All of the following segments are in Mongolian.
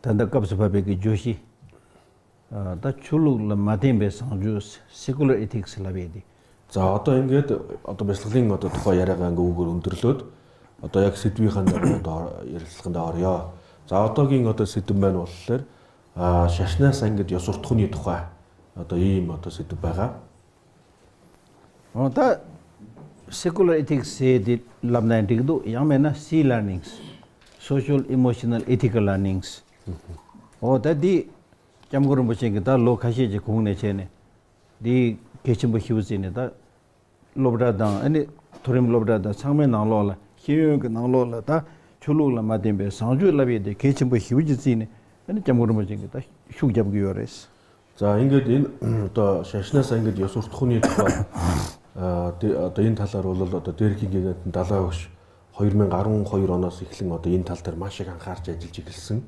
Tanda kapsa pape ki joshi da chuluk la matembe sangju secular ethics лабеди. За одоо ингээд одоо бясалгалын одоо тухай яриагаа ингээ үгээр өндөрлөөд одоо яг сэдвийнхаа дагуу одоо ярилцлаганд оръё. За одоогийн одоо сэдэв маань болохоор шашнаас ангид ёс суртахууны тухай одоо ийм одоо сэдэв байгаа. Одоо secular ethics edi labna digdu yamena C learnings, social, emotional, ethical learnings. 다 잠그런 보신 다 로카시지 공내 체네. 디 개침부 히우지네다 로브라다 아니 토림 로브라다 상매 나로라 히유그 나로라 다 출루라 마덴베 상주 라비데 개침부 히우지지네 아니 잠그런 보신 다 슉잡기요레스. За ингээд энэ одоо шашнаас ингээд ёс суртахууны тухай одоо энэ талаар бол одоо дээрхийн гигантын далай өгш 2012 оноос эхлэн одоо энэ тал дээр маш их анхаарч ажиллаж эхэлсэн.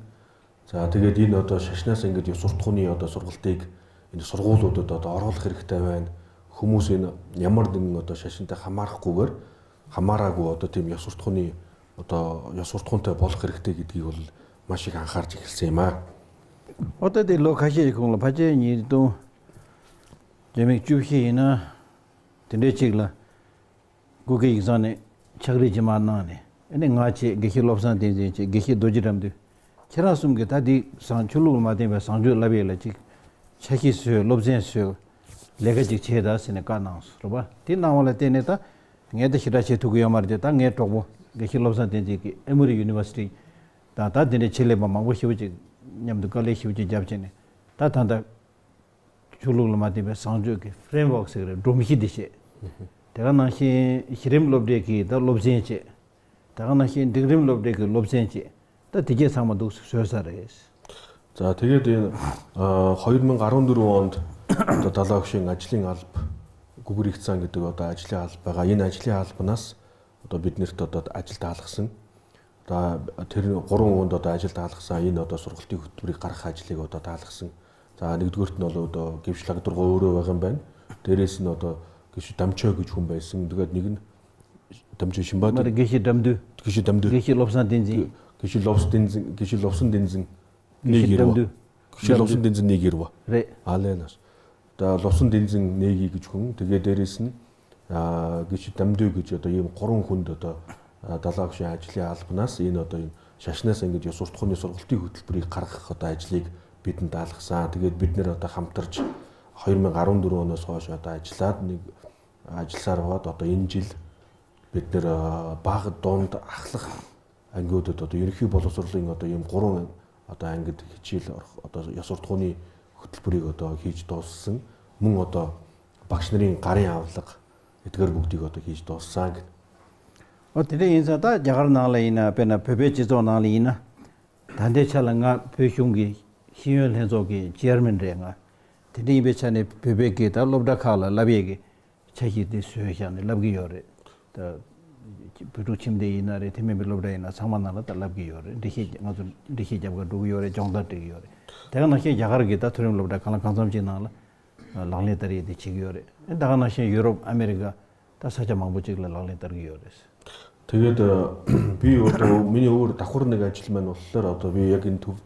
За тэгээд энэ одоо шашнаас ингээд ёс суртахууны одоо сургалтыг энэ сургуулиудад одоо оруулах хэрэгтэй байна. Хүмүүс энэ ямар нэгэн одоо шашинтай хамаарахгүйгээр хамаараагүй одоо тийм ёс суртахууны одоо ёс суртахуунтай болох хэрэгтэй гэдгийг бол маш их анхаарч эхэлсэн юм аа. Одоо дэ локаши 공로 바제니도 제믹 주시나 텐데치글라 고게 익산에 차그리지만 나네. 아니 nga치 게히 롭산 덴지 게히 도지람도 체라숨게 다디 상출루 마데베 상주 라베라 치 차키스 롭젠스 레가지 체다스네 까나스 로바 티 나와라 테네타 ngeda shirache tugu yomarde ta nge tokbo 게히 롭산 덴지 기 에모리 유니버시티 다다 데네 첼레바 망고 시우지 냠도 깔레 시우지 잡체네 다 탄다 줄루를 마디베 상주게 프레임워크 그래 돔히디시 내가 나시 히림 롭데기 다 롭젠체 내가 나시 딩림 롭데기 롭젠체 다 되게 상마도 сөсарээс. За тэгээд энэ 2014 онд одоо далай өгшийн ажлын алба Гүгэр Игцан гэдэг одоо ажлын алба байгаа. Энэ ажлын албанаас одоо биднэрт одоо ажил даалгасан. Одоо тэр 3 онд одоо ажил даалгасан. Энэ одоо сургалтын хөтөлбөрийг гаргах ажлыг одоо даалгасан. За нэгдүгээрт нь бол одоо гівш лагдргоо өөрөө байгаа юм байна. Дээрээс нь одоо гівш Дамчой гэж хүн байсан. Тэгээд нэг нь Дамчой Шимбад. Гişи Дамдү. Гişи Дамдү. Гişи Лобсан Дэнзин. Гişи Лобсан Дэнзин, Гişи Лобсан Дэнзин нэг ирв. Гişи Лобсан Дэнзин нэг ирв. Алэнас. Одоо Лобсан Дэнзин нэги гэж хүн. Тэгээд дээрээс нь Гişи Дамдү гэж одоо ийм 3 хүнд одоо далай өгшийн ажлын албанаас энэ одоо энэ шашнаас ингэж ёс суртахууны сургалтын хөтөлбөрийг гаргах одоо ажлыг бидэнд даалгасан. Тэгээд бид нэр одоо хамтарч 2014 оноос хойш одоо ажиллаад нэг ажилласаар байгаад одоо энэ жил бид нэр бага, дунд, ахлах ангиудад одоо ерөнхий боловсролын одоо ийм 3 одоо ангид хичээл орох одоо ёс суртахууны хөтөлбөрийг одоо хийж дууссан. Мөн одоо багш нарын гарын авлага эдгээр бүгдийг одоо хийж дууссан гэх. 어떻게 인사다 자가르나라이나 배나 베베지조나리나 단대차랑가 베숑기 시연 해조기 체어맨레가 테디 베차네 베베게다 롭다칼라 라비게 차히데 수야네 랍기요레 다 부루침데 이나레 테메 롭다이나 상만나라 다 랍기요레 디히 ngazu 디히 잡가 두기요레 정다 되기요레 내가 나시 자가르게다 토림 롭다 칼라 강sam지나라 랑레다리 디치기요레 다가 나시 유럽 아메리카 다 사자 망부지글라 랑레다르기요레스. Тэгээд би одоо миний өөр давхар нэг ажил маань болохоор одоо би яг энэ төвд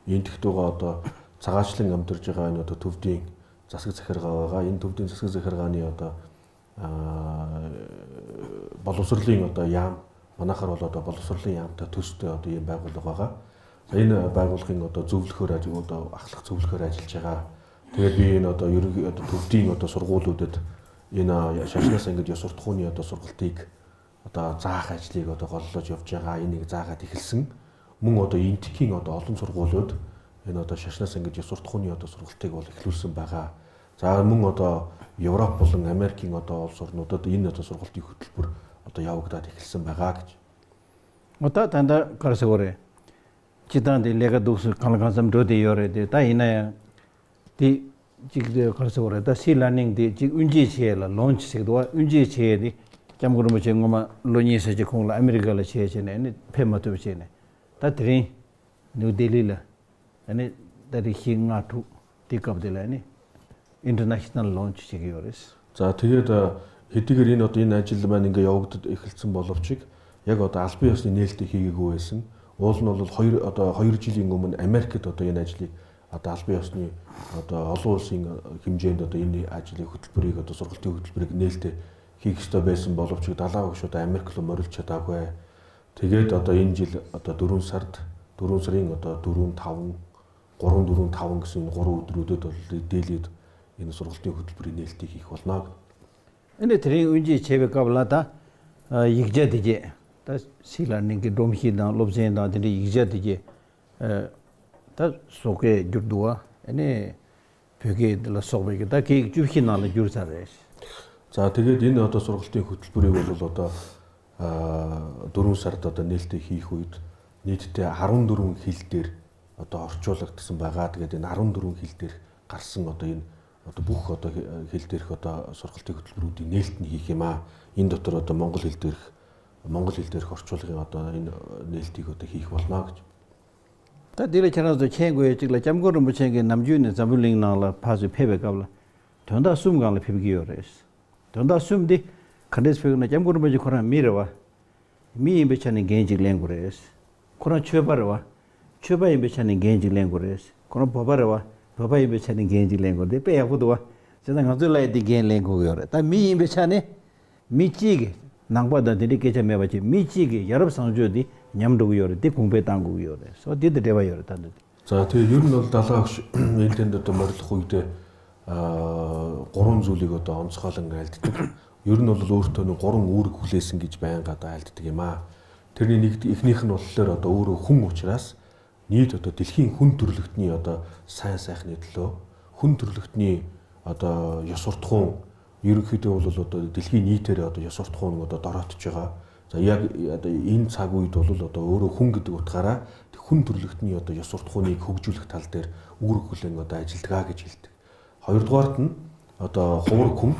энтэгт байгаа одоо цагаачлан амьдарч байгаа энэ одоо төвдийн засаг захиргаа байгаа. Энэ төвдийн засаг захиргааны одоо боловсролын одоо яам манайхаар бол одоо боловсролын яамтай төстэй одоо ийм байгууллага байгаа. За энэ байгууллагын одоо зөвлөхөөр одоо ахлах зөвлөхөөр ажиллаж байгаа. Тэгээд би энэ одоо ерөнхий одоо төвдийн одоо сургуулиудад энэ шашнаас ингэж ёс суртахууны одоо сургалтыг одоо заах ажлыг одоо голлож явж байгаа. Энийг заагаад эхэлсэн. Мөн одоо энтхийн одоо олон сургуулиуд энэ одоо шашнаас ингэж ёс суртахууны одоо сургалтыг бол эхлүүлсэн байгаа. За мөн одоо Европ болон Америкийн одоо улс орнуудад энэ одоо сургалтын хөтөлбөр одоо явагдаад эхэлсэн байгаа гэж. Одоо танда гарсагорэ. Читанди лега дукс канкансам доди ёре де та иная ди 지금 гарсагорэ та си learning 디 지 운지 체라 launch 세도 운지 체디 잠그르모 쟁고마 로니세 제 콩라 아메리카라 체체네 아니 페마토 체네 다 드린 뉴델리라 아니 다리 힝아투 티컵데라 아니 인터내셔널 론치 체기요레스. За тэгээд хэдийгээр энэ одоо энэ ажил маань ингээ явагдад эхэлсэн боловч яг одоо албан ёсны нээлтийг хийгээгүй байсан. Уул нь бол 2 жилийн өмнө Америкт одоо энэ ажлыг одоо албан ёсны одоо олон улсын хэмжээнд одоо энэ ажлын хөтөлбөрийг одоо сургалтын хөтөлбөрийг нээлттэй хийх ёстой байсан боловч Далаа багш одоо Америк руу морилж чадаагүй. Тэгээд одоо энэ жил одоо 4 сард 4 сарын одоо 4 5 3 4 5 гэсэн энэ 3 өдрүүдэд бол Дэлид энэ сургалтын хөтөлбөрийн нээлтийг хийх болно. Энэ тэрийн үнжи чэвэ кабла та игжа дижэ та силанинги домхи да лобзен да тэний игжа дижэ та соке журдуа энэ бөгэ дла согбэг та ки жүхи нала журсарэ. За тэгээд энэ одоо сургалтын хөтөлбөрийг бол одоо 4 сард одоо нээлттэй хийх үед нийтдээ 14 хил дээр одоо орчуулагдсан байгаа. Тэгээд энэ 14 хил дээр гарсан одоо энэ одоо бүх одоо хил дээрх одоо сургалтын хөтөлбөрүүдийн нээлт нь хийх юм аа. Энэ дотор одоо монгол хэл дээрх орчуулгын одоо энэ нээлтийг одоо хийх болно гэж. Та дээрэ чанаас чэнгүй чиглэ жамгор мөчэнгээ намжүүнэ замбулинг наала пазу пэвэ гавла. Тонда сум ганла пэвги ёрэс. Тонда сум ди кандэс пэвна жамгор мөч хоран мирэва. Ми имбэчаны гэнжиг ленгүрэс. Коран чөбарва. Чөба имбэчаны гэнжиг ленгүрэс. Коран бобарва. Баба имбэчаны гэнжиг ленгүр. Дэ пэ ягудва. Зэн ганзулай ди ген ленгү ёрэ. Та ми имбэчаны мичиг 낭바다 데리케 메바치 미치게 여러 상주디 냠도고 요래 디 공배 당고 요래 소 디드 대바 요래 단데. За тэгээ ер нь бол Далаа багш энэ тэнд одоо морилох үедээ гурван зүйлийг одоо онцгойлон айлддаг. Ер нь бол өөртөө нэг гурван үүрэг хүлээсэн гэж байнга одоо айлддаг юм аа. Тэрний нэг эхнийх нь болохоор одоо өөрөө хүн учраас нийт одоо дэлхийн хүн төрлөختний одоо сайн сайхны төлөө хүн төрлөختний одоо ёс суртахуун ерөнхийдөө бол одоо дэлхийн нийтээр одоо ёс суртахуун одоо дороотж байгаа. За яг одоо энэ цаг үед бол одоо өөрөө хүн гэдэг утгаараа хүн төрлөختний одоо ёс суртахууныг хөгжүүлэх тал дээр үүрэг хүлээн одоо ажилладаг гэж хэлдэг. Хоёрдугаарт нь одоо хувраг хүн.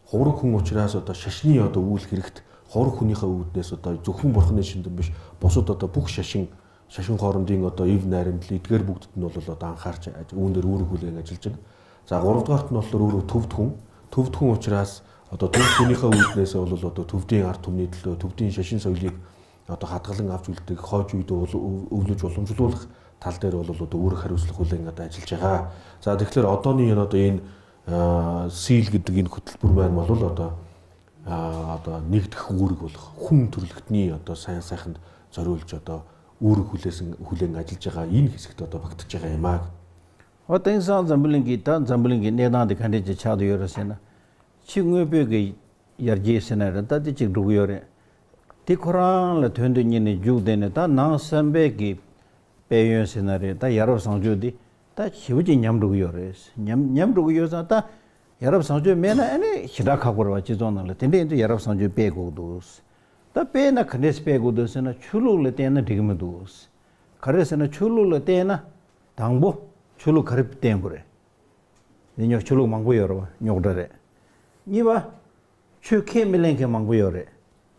Хувраг хүн учраас одоо шашны одоо үйл хэрэгт хувраг хүнийхээ үүднээс одоо зөвхөн бурхны шиндэн биш бусад одоо бүх шашин хоорондын одоо эв найрамдал эдгээр бүгдд нь бол одоо анхаарч үүн дээр үүрэг хүлээн ажиллаж байна. За гуравдугаарт нь болохоор өөрөө төвд хүн. Төвд хүн учраас одоо төвд хүнийхээ үүднээс бол одоо төвдийн ард түмний төлөө төвдийн шашин соёлыг одоо хадгалан авч үлдэх, хойч үед өвлөж уламжлуулах тал дээр бол одоо үүрэг хариуцлага хүлээн одоо ажиллаж байгаа. За тэгэхээр одооны энэ одоо энэ сил гэдэг энэ хөтөлбөр маань бол одоо одоо нэгдэх үүрэг болох хүн төрлөختний одоо сайн сайханд зориулж одоо үүрэг хүлээн ажиллаж байгаа энэ хэсэгт одоо багтж байгаа юм аа. Одоо энэ сан замблинги та замблинги нэнад канэж чад ёросена. Чингөбөг ярьжсэн та дичиг дугёре. Тикоран төндөнний жүгдэнэ та нансамбэги бэйөнсэнэрэ та ярав санжуди та хивжи нямдугёрэс. Нямдугёса та ярав санжу мэна эне хидакагорва чизонала. Тэндэ энэ ярав санжу бэгогдус. Та бэна канэс бэгогдусна чулуулэ тэнэ дигмэдус. Карэсэна чулуулэ тэнэ 당보 чулуу карип тэнгүрэ. Нё чулуу мангуёрва нёгдэрэ. Нива чүкэ миленке мангуёрэ.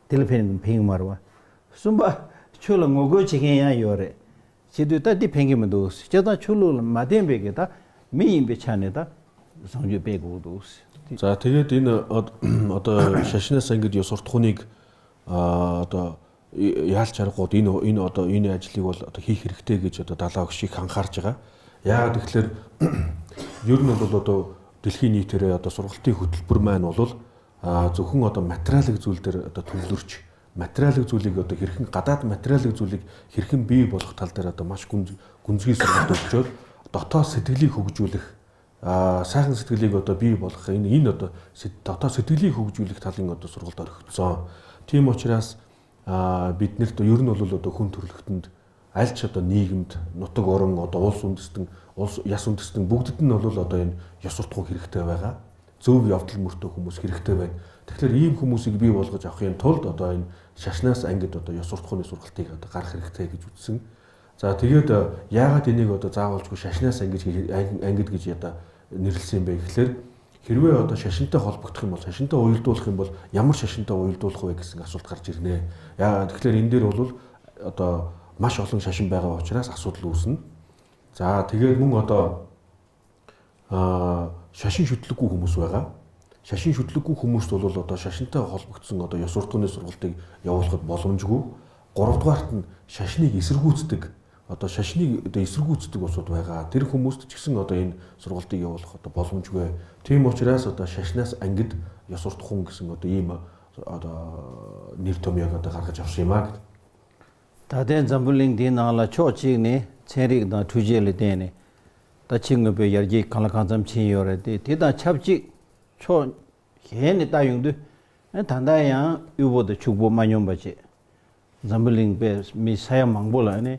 Телефон пингмарва. Сумба чулуу ngогө чиген ёрэ. Чидү та ди пингмэдус. Чада чулуу мадэмбэгэ та миимбэ чанэда санжу бэгүүдус. За тэгээд энэ одоо шашнаас ангид ёс суртахууныг одоо яалч аргууд энэ одоо энэ ажлыг бол одоо хийх хэрэгтэй гэж одоо Далаа багш их анхаарч байгаа. Яагаад гэвэл ер нь бол одоо дэлхийн нийтээрээ одоо сургалтын хөтөлбөр маань бол зөвхөн одоо материалын зүйл дээр одоо төвлөрч материалын зүйлийг одоо хэрхэн гадаад материалын зүйлийг хэрхэн бий болгох тал дээр одоо маш гүнзгий сургалт өгчөөд дотоод сэтгэлийг хөгжүүлэх сайхан сэтгэлийг одоо бий болгох энэ одоо дотоод сэтгэлийг хөгжүүлэх талын одоо сургалт орхигдсон. Тийм учраас биднэрт ер нь бол одоо хүн төрлөختөнд аль ч одоо нийгэмд нутаг орон одоо улс үндэстэн улс яс үндэстэн бүгдэд нь бол одоо энэ ёс суртахуун хэрэгтэй байгаа. Зөв явдал мөртөө хүмүүс хэрэгтэй байна. Тэгэхээр ийм хүмүүсийг бий болгож авахын тулд одоо энэ шашнаас ангид одоо ёс суртахууны сургалтыг одоо гаргах хэрэгтэй гэж үзсэн. За тэгээд яагаад энийг одоо заавалжгүй шашнаас ангид гэж одоо нэрлэсэн юм бэ гэхлээр хэрвээ одоо шашинтай холбогдох юм бол шашинтай уялдуулах юм бол ямар шашинтай уялдуулах вэ гэсэн асуулт гарч ирнэ. Яагаад тэгэхээр энэ дээр бол одоо маш олон шашин байгаа учраас асуудал үүснэ. За тэгээд мөн одоо шашин шүтлэггүй хүмүүс байгаа. Шашин шүтлэггүй хүмүүст бол одоо шашинтай холбогдсон одоо ёс суртахууны сургалтыг явуулахад боломжгүй. Гуравдугаарт нь шашныг эсэргүүцдэг одоо шашныг одоо эсэргүүцдэг улсууд байгаа. Тэр хүмүүст ч гэсэн одоо энэ сургалтыг явуулах одоо боломжгүй. Тийм учраас одоо шашнаас ангид ёс суртахуун гэсэн одоо ийм одоо нэр томьёог одоо гаргаж авсан юм аа гэдэг. 다된 잠불링 디나라 초치니 체릭다 투제를 되네. 다 친구배 열기 칼라칸잠 친요레데 디다 찹지 초 헨이 따용도 단다야 유보도 축보 마뇽바지. 잠불링 배 미사야 망볼라네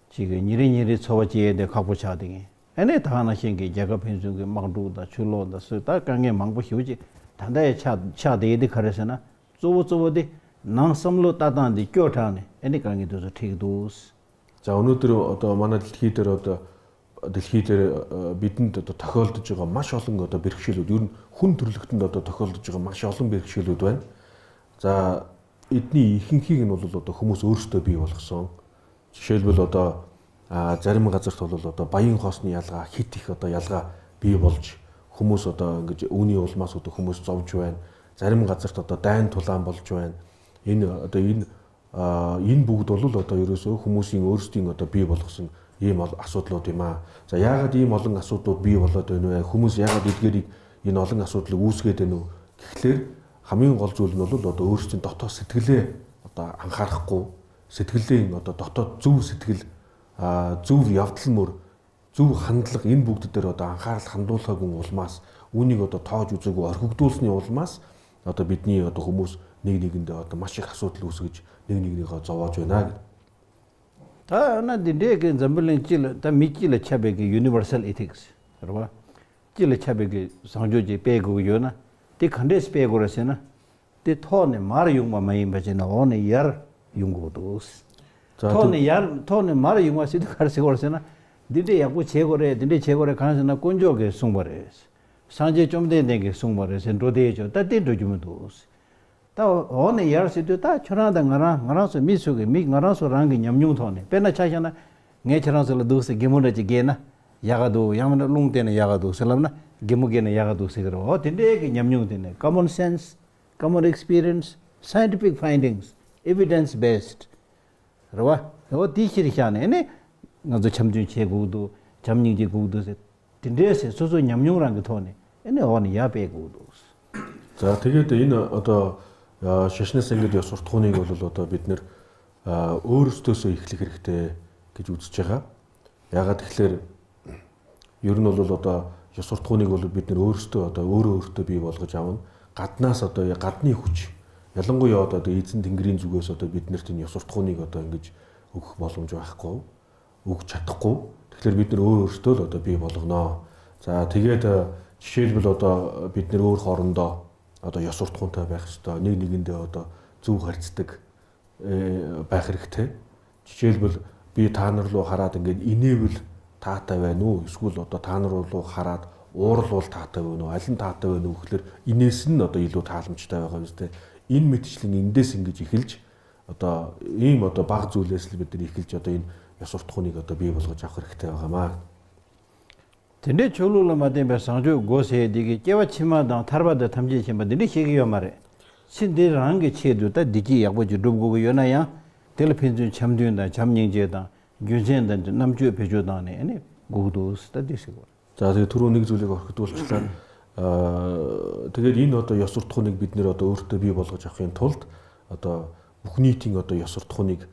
지금 니리니리 초바지에데 카보차딩이. 에네 다나 신기 제가 펜중게 막두다 출로다 쓰다 강에 망보 히우지. 단다야 차 차데데 카레세나 쪼보쪼보데 난 самло тадаанди кётааны эний ганги дэс тэгдүүс. За өнөөдөр одоо манай дэлхий дээр одоо дэлхий дээр бидэнд одоо тохиолдож байгаа маш олон одоо бэрхшээлүүд ер нь хүн төрлөختөнд одоо тохиолдож байгаа маш олон бэрхшээлүүд байна. За эдний ихэнхийг нь бол одоо хүмүүс өөрсдөө бий болгосон. Жишээлбэл одоо зарим газарт бол одоо баян хоосны ялгаа хит их одоо ялгаа бий болж хүмүүс одоо ингэж үүний улмаас одоо хүмүүс зовж байна. Зарим газарт одоо дайн тулаан болж байна. Энэ одоо энэ бүгд бол одоо ерөөсөө хүмүүсийн өөрсдийн одоо бий болгосон ийм асуудлууд юм аа. За яагаад ийм олон асуудлууд бий болоод байна вэ? Хүмүүс яагаад эдгээрийг энэ олон асуудлыг үүсгээд байна вэ? Гэхлээр хамгийн гол зүйл нь бол одоо өөрсдийн дотоод сэтгэлээ одоо анхаарахгүй, сэтгэлийн одоо дотоод зөв сэтгэл, зөв явдал мөр, зөв хандлага энэ бүгд дээр одоо анхаарал хандуулахаагүй улмаас үүнийг одоо тоож үзээгүй орхигдуулсны улмаас одоо бидний одоо хүмүүс нэг нэгэндээ одоо маш их асуудал үүсгэж нэг нэгнийхөө зовоож байна гэдэг. Та на дэгэ замбилын жил та мижил чабэг universal ethics рва. Жил чабэг 상조지 빼고 요나. 대 컨데스 빼고라세나. 대 토네 말 용마 마임 바지나 오네 야 용고도스. 토네 야 토네 말 용마 시도 가르세고라세나. 딘데 야고 제고래 딘데 제고래 가서나 꼰조게 송버레스. 상제 좀 된게 송버레스 로데죠. 따데 도주면도스. 다 오네 야르시도 다 초라다 nga라 nga라서 미수게 미 nga라서 랑게 냠뇽 토네 빼나 차샤나 녜 차라서로 도스 게모르지 게나 야가도 야마나 룽테나 야가도 살람나 게모게나 야가도 세그로 어 딘데게 냠뇽 되네 common sense, common experience, scientific findings, evidence based ර와 어 디시리샤네 네 나도 참준 체고도 잠닝지 고도 딘데세 소소 냠뇽랑게 토네 에네 오네 야베고도. За тэгээд энэ одоо шашнаас ангид ёс суртахууныг бол одоо бид нэр өөрсдөөсөө эхлэх хэрэгтэй гэж үзэж байгаа. Яагаад тэгэхээр ер нь бол одоо ёс суртахууныг бол бид нэр өөрсдөө одоо өөрөө өөртөө бий болгож авна. Гаднаас одоо гадны хүч ялангуяа одоо эзэн тэнгэрийн зүгээс одоо бид нарт энэ ёс суртахууныг одоо ингэж өгөх боломж байхгүй, өгч чадахгүй. Тэгэхээр бид нар өөр өөртөө л одоо бий болгоно. За тэгээд жишээлбэл одоо бид нэр өөр хоорондоо одоо ёс суртахуунтай байх ёстой, нэг нэгэндээ одоо зөв харьцдаг байх хэрэгтэй. Жишээлбэл би та нар руу хараад ингээд инээвэл таатай байна уу? Эсвэл одоо та нар руу хараад уурлуул таатай байна уу? Аль нь таатай байна уу гэхлээр инээс нь одоо илүү тааламжтай байгаа юм зү. Энэ мэтчлэн эндээс ингэж эхэлж одоо ийм одоо баг зүйлээс л бид нар эхэлж одоо энэ ёс суртахууныг одоо бий болгож авах хэрэгтэй байгаамаа. 근데 졸로마데 상조 고세 디게 깨와 치마당 타르바다 탐지 침바 딘데 시기요 말에 신데랑게 체도다 디기 약보지 룹고고 요나야 텔레핀준 참된다 참닝제다 규젠다 남주 배조다네 아니 고도스 다디시고. За тэгээ түрүү нэг зүйлийг орхидуулчлаа. Тэгээд энэ одоо ёс суртахууныг бид нэр одоо өөртөө бий болгож авахын тулд одоо бүх нийтийн одоо ёс суртахууныг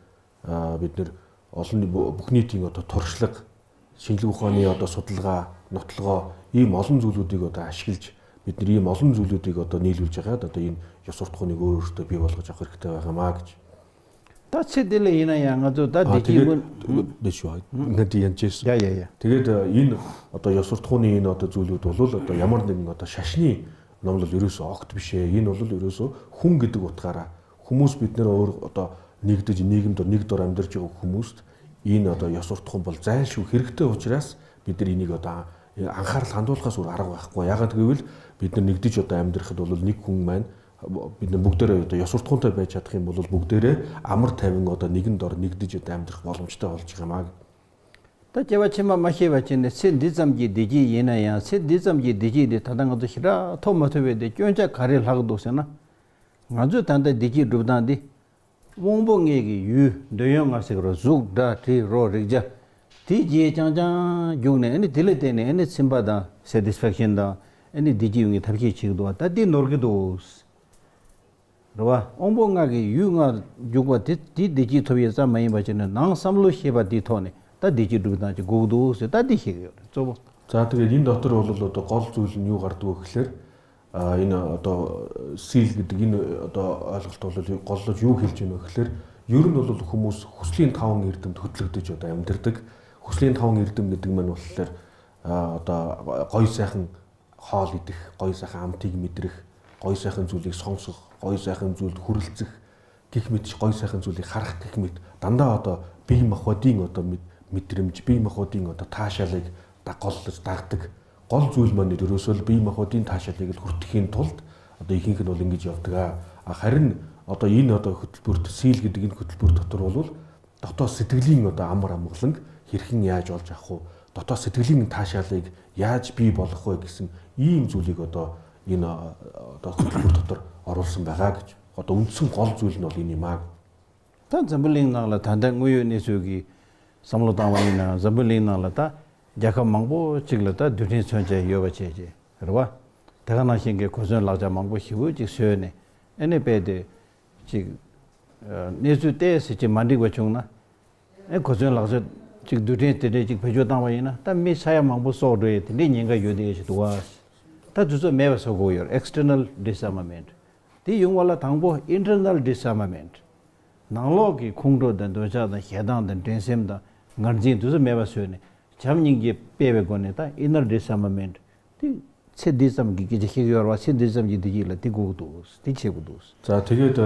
бид нэр олон бүх нийтийн одоо туршлага, шинжлэх ухааны одоо судалгаа, нотлогоо ийм олон зүйлүүдийг одоо ашиглаж бид нар ийм олон зүйлүүдийг одоо нийлүүлж хагаад одоо энэ ёс суртахууныг өөр өөртөө бий болгож авах хэрэгтэй байгаамаа гэж. Тацэдэл ина янгазуу да дижигүн дэшүү. Нэт янжээс. Я я я. Тэгээд энэ одоо ёс суртахууны энэ одоо зүйлүүд бол одоо ямар нэгэн одоо шашны номлол ерөөсөө огт биш ээ. Энэ бол ерөөсөө хүн гэдэг утгаараа хүмүүс бид нэр өөр одоо нэгдэж нийгэмд нэг дор амьдарч байгаа хүмүүст энэ одоо ёс суртахуун бол зайлшгүй хэрэгтэй учраас бид нар энийг одоо анхаарал хандуулахаас өөр арга байхгүй. Яагаад гэвэл бид нар нэгдэж одоо амьдрахад бол нэг хүн маань бид нар бүгдээрээ одоо ёс суртахуунтай байж чадах юм бол бүгдээрээ амар тайван одоо нэгэн дор нэгдэж одоо амьдрах боломжтой болж байгаа юм аа. Та жавачима махивачинэ сэн дизамги дижи еная сэн дизамги дижи ди таданга хира томатове 데 쫀자 가릴 하고도세나. 나주 단다 디지 룹단디 Wongbo nge gi yu doyon nga se ro zuk da ti ro rik ja ti je chang chang yung ne ane dile te ne ane tsimba da satisfaction da ane diji yung gi tabshi chik do ta di nor gi do rwa wongbo nga gi yu nga yukwa ti diji tobi za ma yin ba che ne nang samlo she ba di to ne ta diji dhub da chi gog do se ta di she yo tsobo. За тэгээд энэ дотор бол одоо гол зүйл нь юу гардаг вэ гэхээр энэ одоо сил гэдэг энэ одоо ойлголт бол голлож юу хэлж байна вэ гэхээр ер нь бол хүмүүс хүслийн таван эрдэмт хөдлөгдөж одоо амьдардаг. Хүслийн таван эрдэм гэдэг маань болохоор одоо гоё сайхан хоол идэх, гоё сайхан амтыг мэдрэх, гоё сайхан зүйлийг сонсох, гоё сайхан зүйлд хүрэлцэх гэх мэт гоё сайхан зүйлийг харах гэх мэт дандаа одоо бие махбодын одоо мэдрэмж, бие махбодын одоо таашаалыг голлож дагдаг. Гол зүйл маань ерөөсөө л бие махбодын таашаалыг л хүртэхийн тулд одоо ихэнх нь бол ингэж явдаг. Харин одоо энэ одоо хөтөлбөрт сил гэдэг энэ хөтөлбөр дотор бол дотоод сэтгэлийн одоо амар амгаланг хэрхэн яаж олж авах вэ? Дотоод сэтгэлийн таашаалыг яаж бий болгох вэ гэсэн ийм зүйлийг одоо энэ одоо хөтөлбөр дотор оруулсан байгаа гэж. Одоо үндсэн гол зүйл нь бол энэ юм аа. Та замбулын наала танда ngуй нэсүги самло даавайна замбулын наала та жака мангбо чиглата дүрийн сонжа ёба чэжэ. Рва. Тагана шингэ косон лажа мангбо хивү жиг сөне. Эне бэдэ чиг нэсү тэс чи мандиг бачунгна. Э косон лажа чиг дүрийн тэдэ чиг бэжо даавайна. Та ми сая мангбо содэ тэндэ нинга ёдэ чи дуа. Та зүзө мэва согоёр external disarmament. Ти юнгвала тангбо internal disarmament. Нанлоги 콩도 단 도자다 해당된 덴셈다 ngarjin tuzu mewa suyone chamnyingje pewe gone ta inner disarmament ti tse disam gi gi xig yorwa tse disam gi digi la ti gu dus ti che gu dus. За тэгээд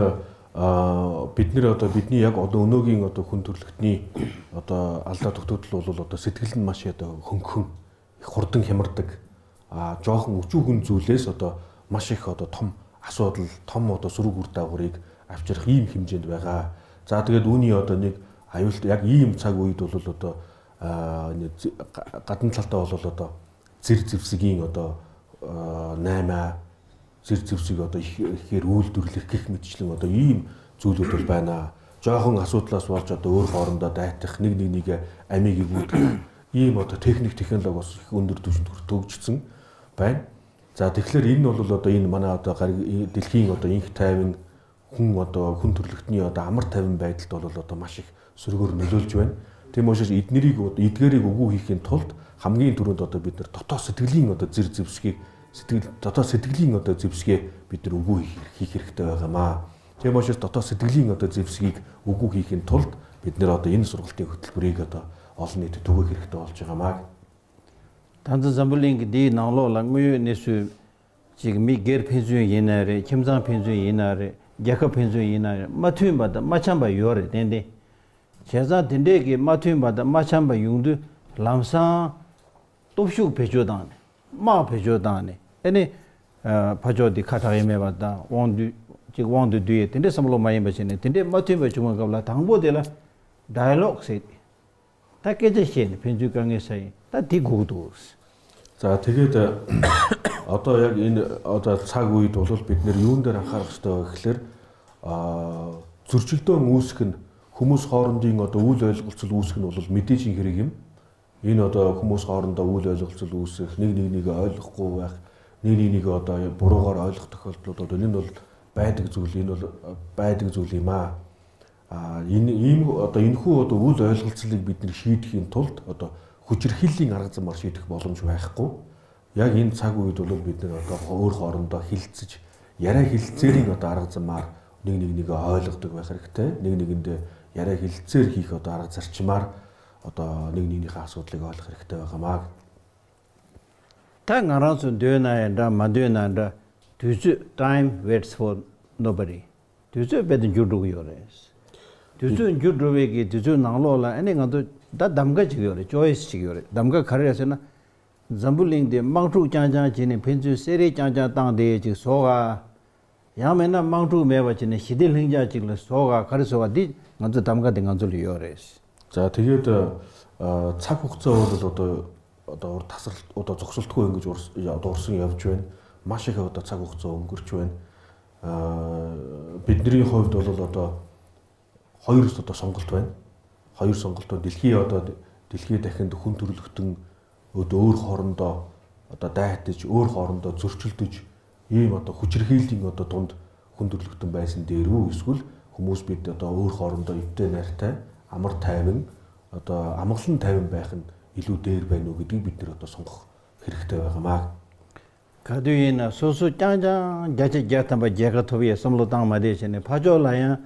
бид нэр одоо бидний яг одоо өнөөгийн одоо хүн төрөлхтний одоо алдаа дутагдал бол одоо сэтгэл нь маш одоо хөнгөн их хурдан хямардаг, а жоохон өчүүхэн зүйлээс одоо маш их одоо том асуудал, том одоо сөрөг үр дагаврыг авчрах ийм хэмжээнд байгаа. За тэгээд үүний одоо нэг аюулт яг ийм цаг үед бол одоо гадна талдаа бол одоо зэр зэвсгийн одоо 8 зэр зэвсэг одоо ихээр үйлдвэрлэх гэх мэтчлэн одоо ийм зүйлүүд бол байна. Жоохон асуудлаас болж одоо өөр хоорондоо дайтах, нэг нэг нэг амийг эгүүдэх ийм одоо техник технологи бас их өндөр түвшинд төгжсөн байна. За тэгэхээр энэ бол одоо энэ манай одоо дэлхийн одоо инх тайван хүн одоо хүн төрөлхтний одоо амар тайван байдалд бол одоо маш их сөргөөр нөлөөлж байна. Тийм учраас эднэрийг эдгээрийг үгүй хийхин тулд хамгийн түрүүнд одоо бид нар дотоод сэтгэлийн одоо зэр зэвсгийг сэтгэл дотоод сэтгэлийн одоо зэвсгээ бид нар үгүй хийх хэрэгтэй байгаамаа. Тийм учраас дотоод сэтгэлийн одоо зэвсгийг үгүй хийхин тулд бид нар одоо энэ сургалтын хөтөлбөрийг одоо олон нийтэд түгээх хэрэгтэй болж байгаамаа. Танзан замбулинг ди нанло лангмю нэсү чиг ми гэр пензүн йинаре, кимзан пензүн йинаре, гяка пензүн йинаре, ма түн ба да ма чам ба йоре дэнде. Чеза дэндэ ги ма түн ба да ма чам ба юнду ламсан топшуг пэжо даане, ма пэжо даане. Эне пажо ди ката йме ба да вонду чиг вонду дуе дэндэ самло ма йим ба чине дэндэ ма түн ба чума габла тангбо дэла диалог сэ. Та кэжэ шэн пензү кангэ сай. Та ди гүгдүүс. За тэгээд одоо яг энэ одоо цаг үед бол бид нэр юун дээр анхаарах хэрэгтэй вэ гэхээр зөрчилдөөн үүсэх нь хүмүүс хоорондын одоо үйл ойлголцол үүсэх нь бол мэдээжийн хэрэг юм. Энэ одоо хүмүүс хоорондоо үйл ойлголцол үүсэх, нэг нэг нэгэ ойлгохгүй байх, нэг нэг нэгэ одоо буруугаар ойлгох тохиолдлууд одоо энэ бол байдаг зүйл, энэ бол байдаг зүйл юм аа. Энэ ийм одоо энэхүү одоо үйл ойлголцлыг бид нэр шийдэхийн тулд одоо хүчирхийллийн арга замаар шийдэх боломж байхгүй. Яг энэ цаг үед бол бид нар одоо өөр хоорондоо хилцэж, яриа хилцээрийн одоо арга замаар нэг нэг нэгэ ойлгодог байх хэрэгтэй. Нэг нэгэндээ яриа хилцээр хийх одоо арга зарчмаар одоо нэг нэгнийхээ асуудлыг ойлгох хэрэгтэй байгаамаа. Та ngaransu döna ma döna da düzü time waits for nobody. Düzü bedin jurdu yores. Düzü jurdu vegi düzü nanglo la ane ngado da damga chigyo choice chigyo damga khare sena zambuling de mangchu chang chine penzu sere chang tang de chig soga yamena mangchu meba chine shide lingja chig la soga khare soga di ngado damga de ngado yores. За тэгээд цаг хугацаа бол одоо урт тасралт одоо зогсолтгүй ингэж одоо урсан явж байна. Маш их одоо цаг хугацаа өнгөрч байна. Бидний хувьд бол одоо хоёр одоо сонголт байна. Хоёр сонголт байна. Дэлхий одоо дэлхий дахинд хүн төрөлхтөн өөр хоорондоо одоо дайтаж, өөр хоорондоо зөрчилдөж ийм одоо хүчирхийллийн одоо дунд хүн төрөлхтөн байсан дээр үү эсвэл хүмүүс бид одоо өөр хоорондоо эвтэй найртай, амар тайван, одоо амгалан тайван байх нь илүү дээр байна уу гэдгийг бид нэр одоо сонгох хэрэгтэй байгаамаа. 가두이나 소수 짱짱 자체 자탄바 제가 토비에 섬로당 마데시네 파조라야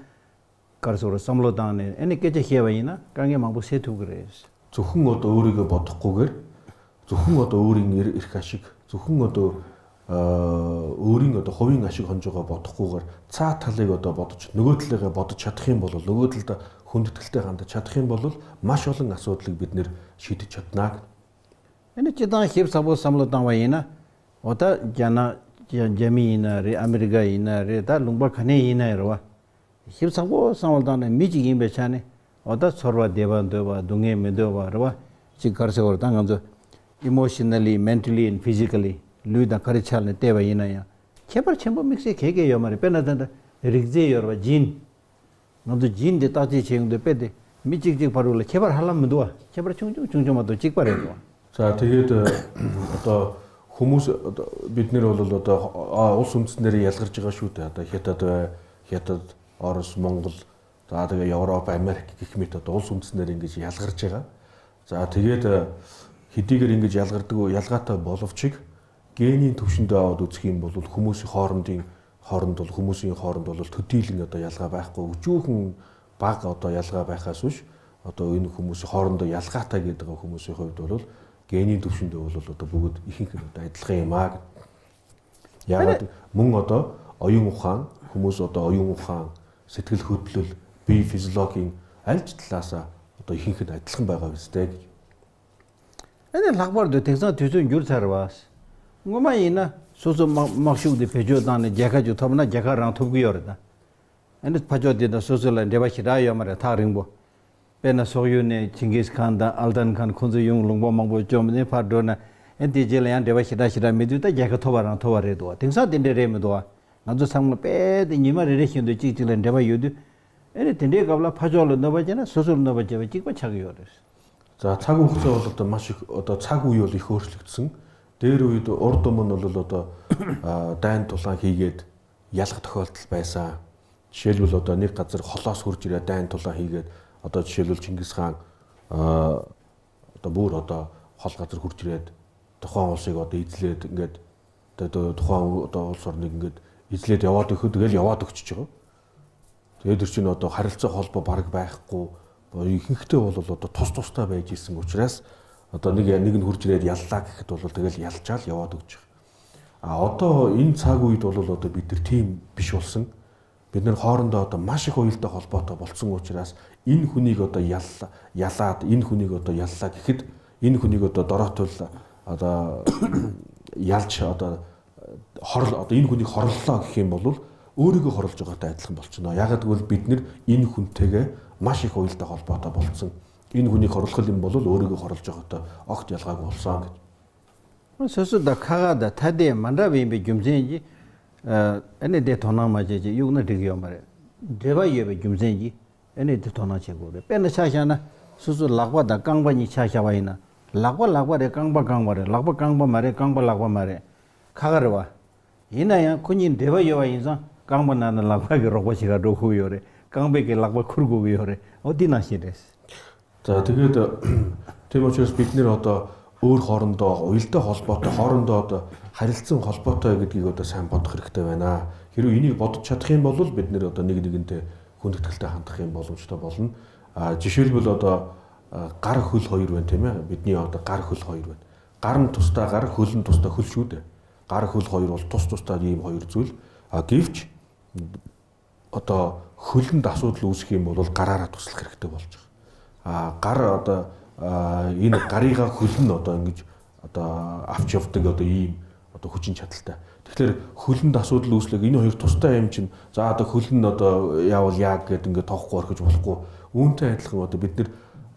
가르소로 섬로당네 애니 깨제 해와이나 강에 망부 세투 그래스. Зөвхөн одоо өөрийгөө бодохгүйгээр зөвхөн одоо өөрийн эрх ашиг, зөвхөн одоо өөрийн одоо хувийн ашиг хонжоогоо бодохгүйгээр цаа талыг одоо бодож нөгөө талыгаа бодож чадах юм бол нөгөө талд хүндэтгэлтэй хандаж чадах юм бол маш олон асуудлыг бид нэр шийдэж чаднаа. Энэ чидан хэв сабо самлодан ваина ота жана жамиина ре америка ина ре да лумба хане ина рва хэв сабо самлодан мижи юм бэчане ота сорва дева дэва дүнгэ мэдва рва чи гарсэгор данганзо emotionally, mentally and physically 루다 가르찰네 때와 이나야 개발 첨부 믹스에 개개 요말이 빼나단다 릭제 요르바 진 너도 진데 따지 체용도 빼데 미직직 바로를 개발 하려면 도와 개발 충중 충중마도 직발해 도와. За тэгээд одоо хүмүүс бид нэр бол одоо улс үндэстнэрээ ялгарч байгаа шүү дээ. Одоо Хятад бай, Хятад, Орос, Монгол, за тэгээ Европ, Америк гэх мэт одоо улс үндэстнэр ингэж ялгарч байгаа. За тэгээд хэдийгээр ингэж ялгардаг ялгаатай боловч генийн төвшөндөө аваад үзэх юм бол хүмүүсийн хооронд бол хүмүүсийн хооронд бол төдийлөн одоо ялгаа байхгүй, өчүүхэн бага одоо ялгаа байхаас биш одоо энэ хүмүүсийн хоорондоо ялгаатай гэдэг хүмүүсийн хувьд бол генийн төвшөндөө бол одоо бүгд ихэнх нь одоо адилхан юм аа. Яагаад мөн одоо оюун ухаан, хүмүүс одоо оюун ухаан, сэтгэл хөдлөл, бие физиологийн аль ч талаасаа одоо ихэнх нь адилхан байгаа биз дээ гэж. Энэ лагбар дэ тэгсэн төсөн юр царваас. Ngoma 소소 막슈데 배조단에 제가주 톱나 제가랑 톱기요르다. 근데 파조데다 소소라 데바시라 요마라 타링보. 베나 소유네 징기스 칸다 알단 칸 콘즈 용 롱보 망보 좀네 파도나 엔티젤 데바시라 시라 메두다 제가 토바랑 토바레도. 딩사 딘데레메도. 나도 상모 빼데 니마레레 신도 찍찍len 데바 요드. 에네 딘데 갑라 파조로 너바제나 소소 너바제바 찍바 차기요르스. За цаг хугацаа бол одоо маш их одоо цаг үе бол их өөрчлөгдсөн. Дээр үед урд өмнө бол одоо дайн тулаан хийгээд ялах тохиолдол байсан. Жишээлбэл одоо нэг газар холоос хурж ирээ дайн тулаан хийгээд одоо жишээлбэл Чингис хаан одоо бүр одоо хол газар хурж ирээд тухайн улсыг одоо эзлээд ингээд одоо тухайн одоо улс орныг ингээд эзлээд яваад өгөхөд тэгэл яваад өгчөж байгаа. Тэгээд тэр чинь одоо харилцаа холбоо бараг байхгүй ихэнхдээ бол одоо тус тустай байж исэн учраас одоо нэг нэг нь хурж ирээд яллаа гэхэд бол тэгэл ялчаал яваад өгч байгаа. А одоо энэ цаг үед бол одоо бид нар тийм биш болсон. Бид нар хоорондоо одоо маш их уялдаа холбоотой болцсон учраас энэ хүнийг одоо ялаад энэ хүнийг одоо яллаа гэхэд энэ хүнийг одоо дороотвол одоо ялж одоо хорл одоо энэ хүнийг хорлолоо гэх юм бол өөрийгөө хорлож байгаатай адилхан болчихно. Ягаад гэвэл бид нар энэ хүнтэйгээ маш их уялдаа холбоотой болцсон. Энэ хүнийг хорлох юм бол өөрийгөө хорлож байгаатай огт ялгаагүй болсон гэж. Сөсөд 카가다 타데 만다비비 줌센지 에네데 토나마제지 유나 되게요 말에. 데바예베 줌센지 에네데 토나체고. 빼나 차샤나 수수 락바다 강바니 차샤와이나. 락바 락바레 강바 강바레 락바 강바 말에 강바 락바 말에. 카가르와. 이나야 군인 데바예와 인상 강바나나 락바게 로고시가 로후요레. 강베게 락바 쿠르고요레. 어디나시레스. За тэгээд тийм учраас бид нэр одоо өөр хоорондоо уялдаа холбоотой хоорондоо одоо харилцан холбоотой гэдгийг одоо сайн бодох хэрэгтэй байна. Хэрвээ энийг бодож чадах юм бол бид нэр одоо нэг нэгэнтэй хүндэтгэлтэй хандах юм боломжтой болно. А жишээлбэл одоо гар хөл хоёр байна тийм ээ. Бидний одоо гар хөл хоёр байна. Гар нь тусдаа гар, хөл нь тусдаа хөл шүү дээ. Гар хөл хоёр бол тус тусдаа ийм хоёр зүйл. А гэвч одоо хөлөнд асуудал үүсэх юм бол гараараа туслах хэрэгтэй болж байгаа. А гар одоо энэ гарыгаа хөл нь одоо ингэж одоо авч явдаг одоо ийм одоо хүчин чадалтай. Тэгэхээр хөлөнд асуудал үүслэг энэ хоёр тустай юм чинь за одоо хөл нь одоо яавал яг гэд ингээд тоохгүй орхиж болохгүй. Үүнтэй адилхан одоо бид нар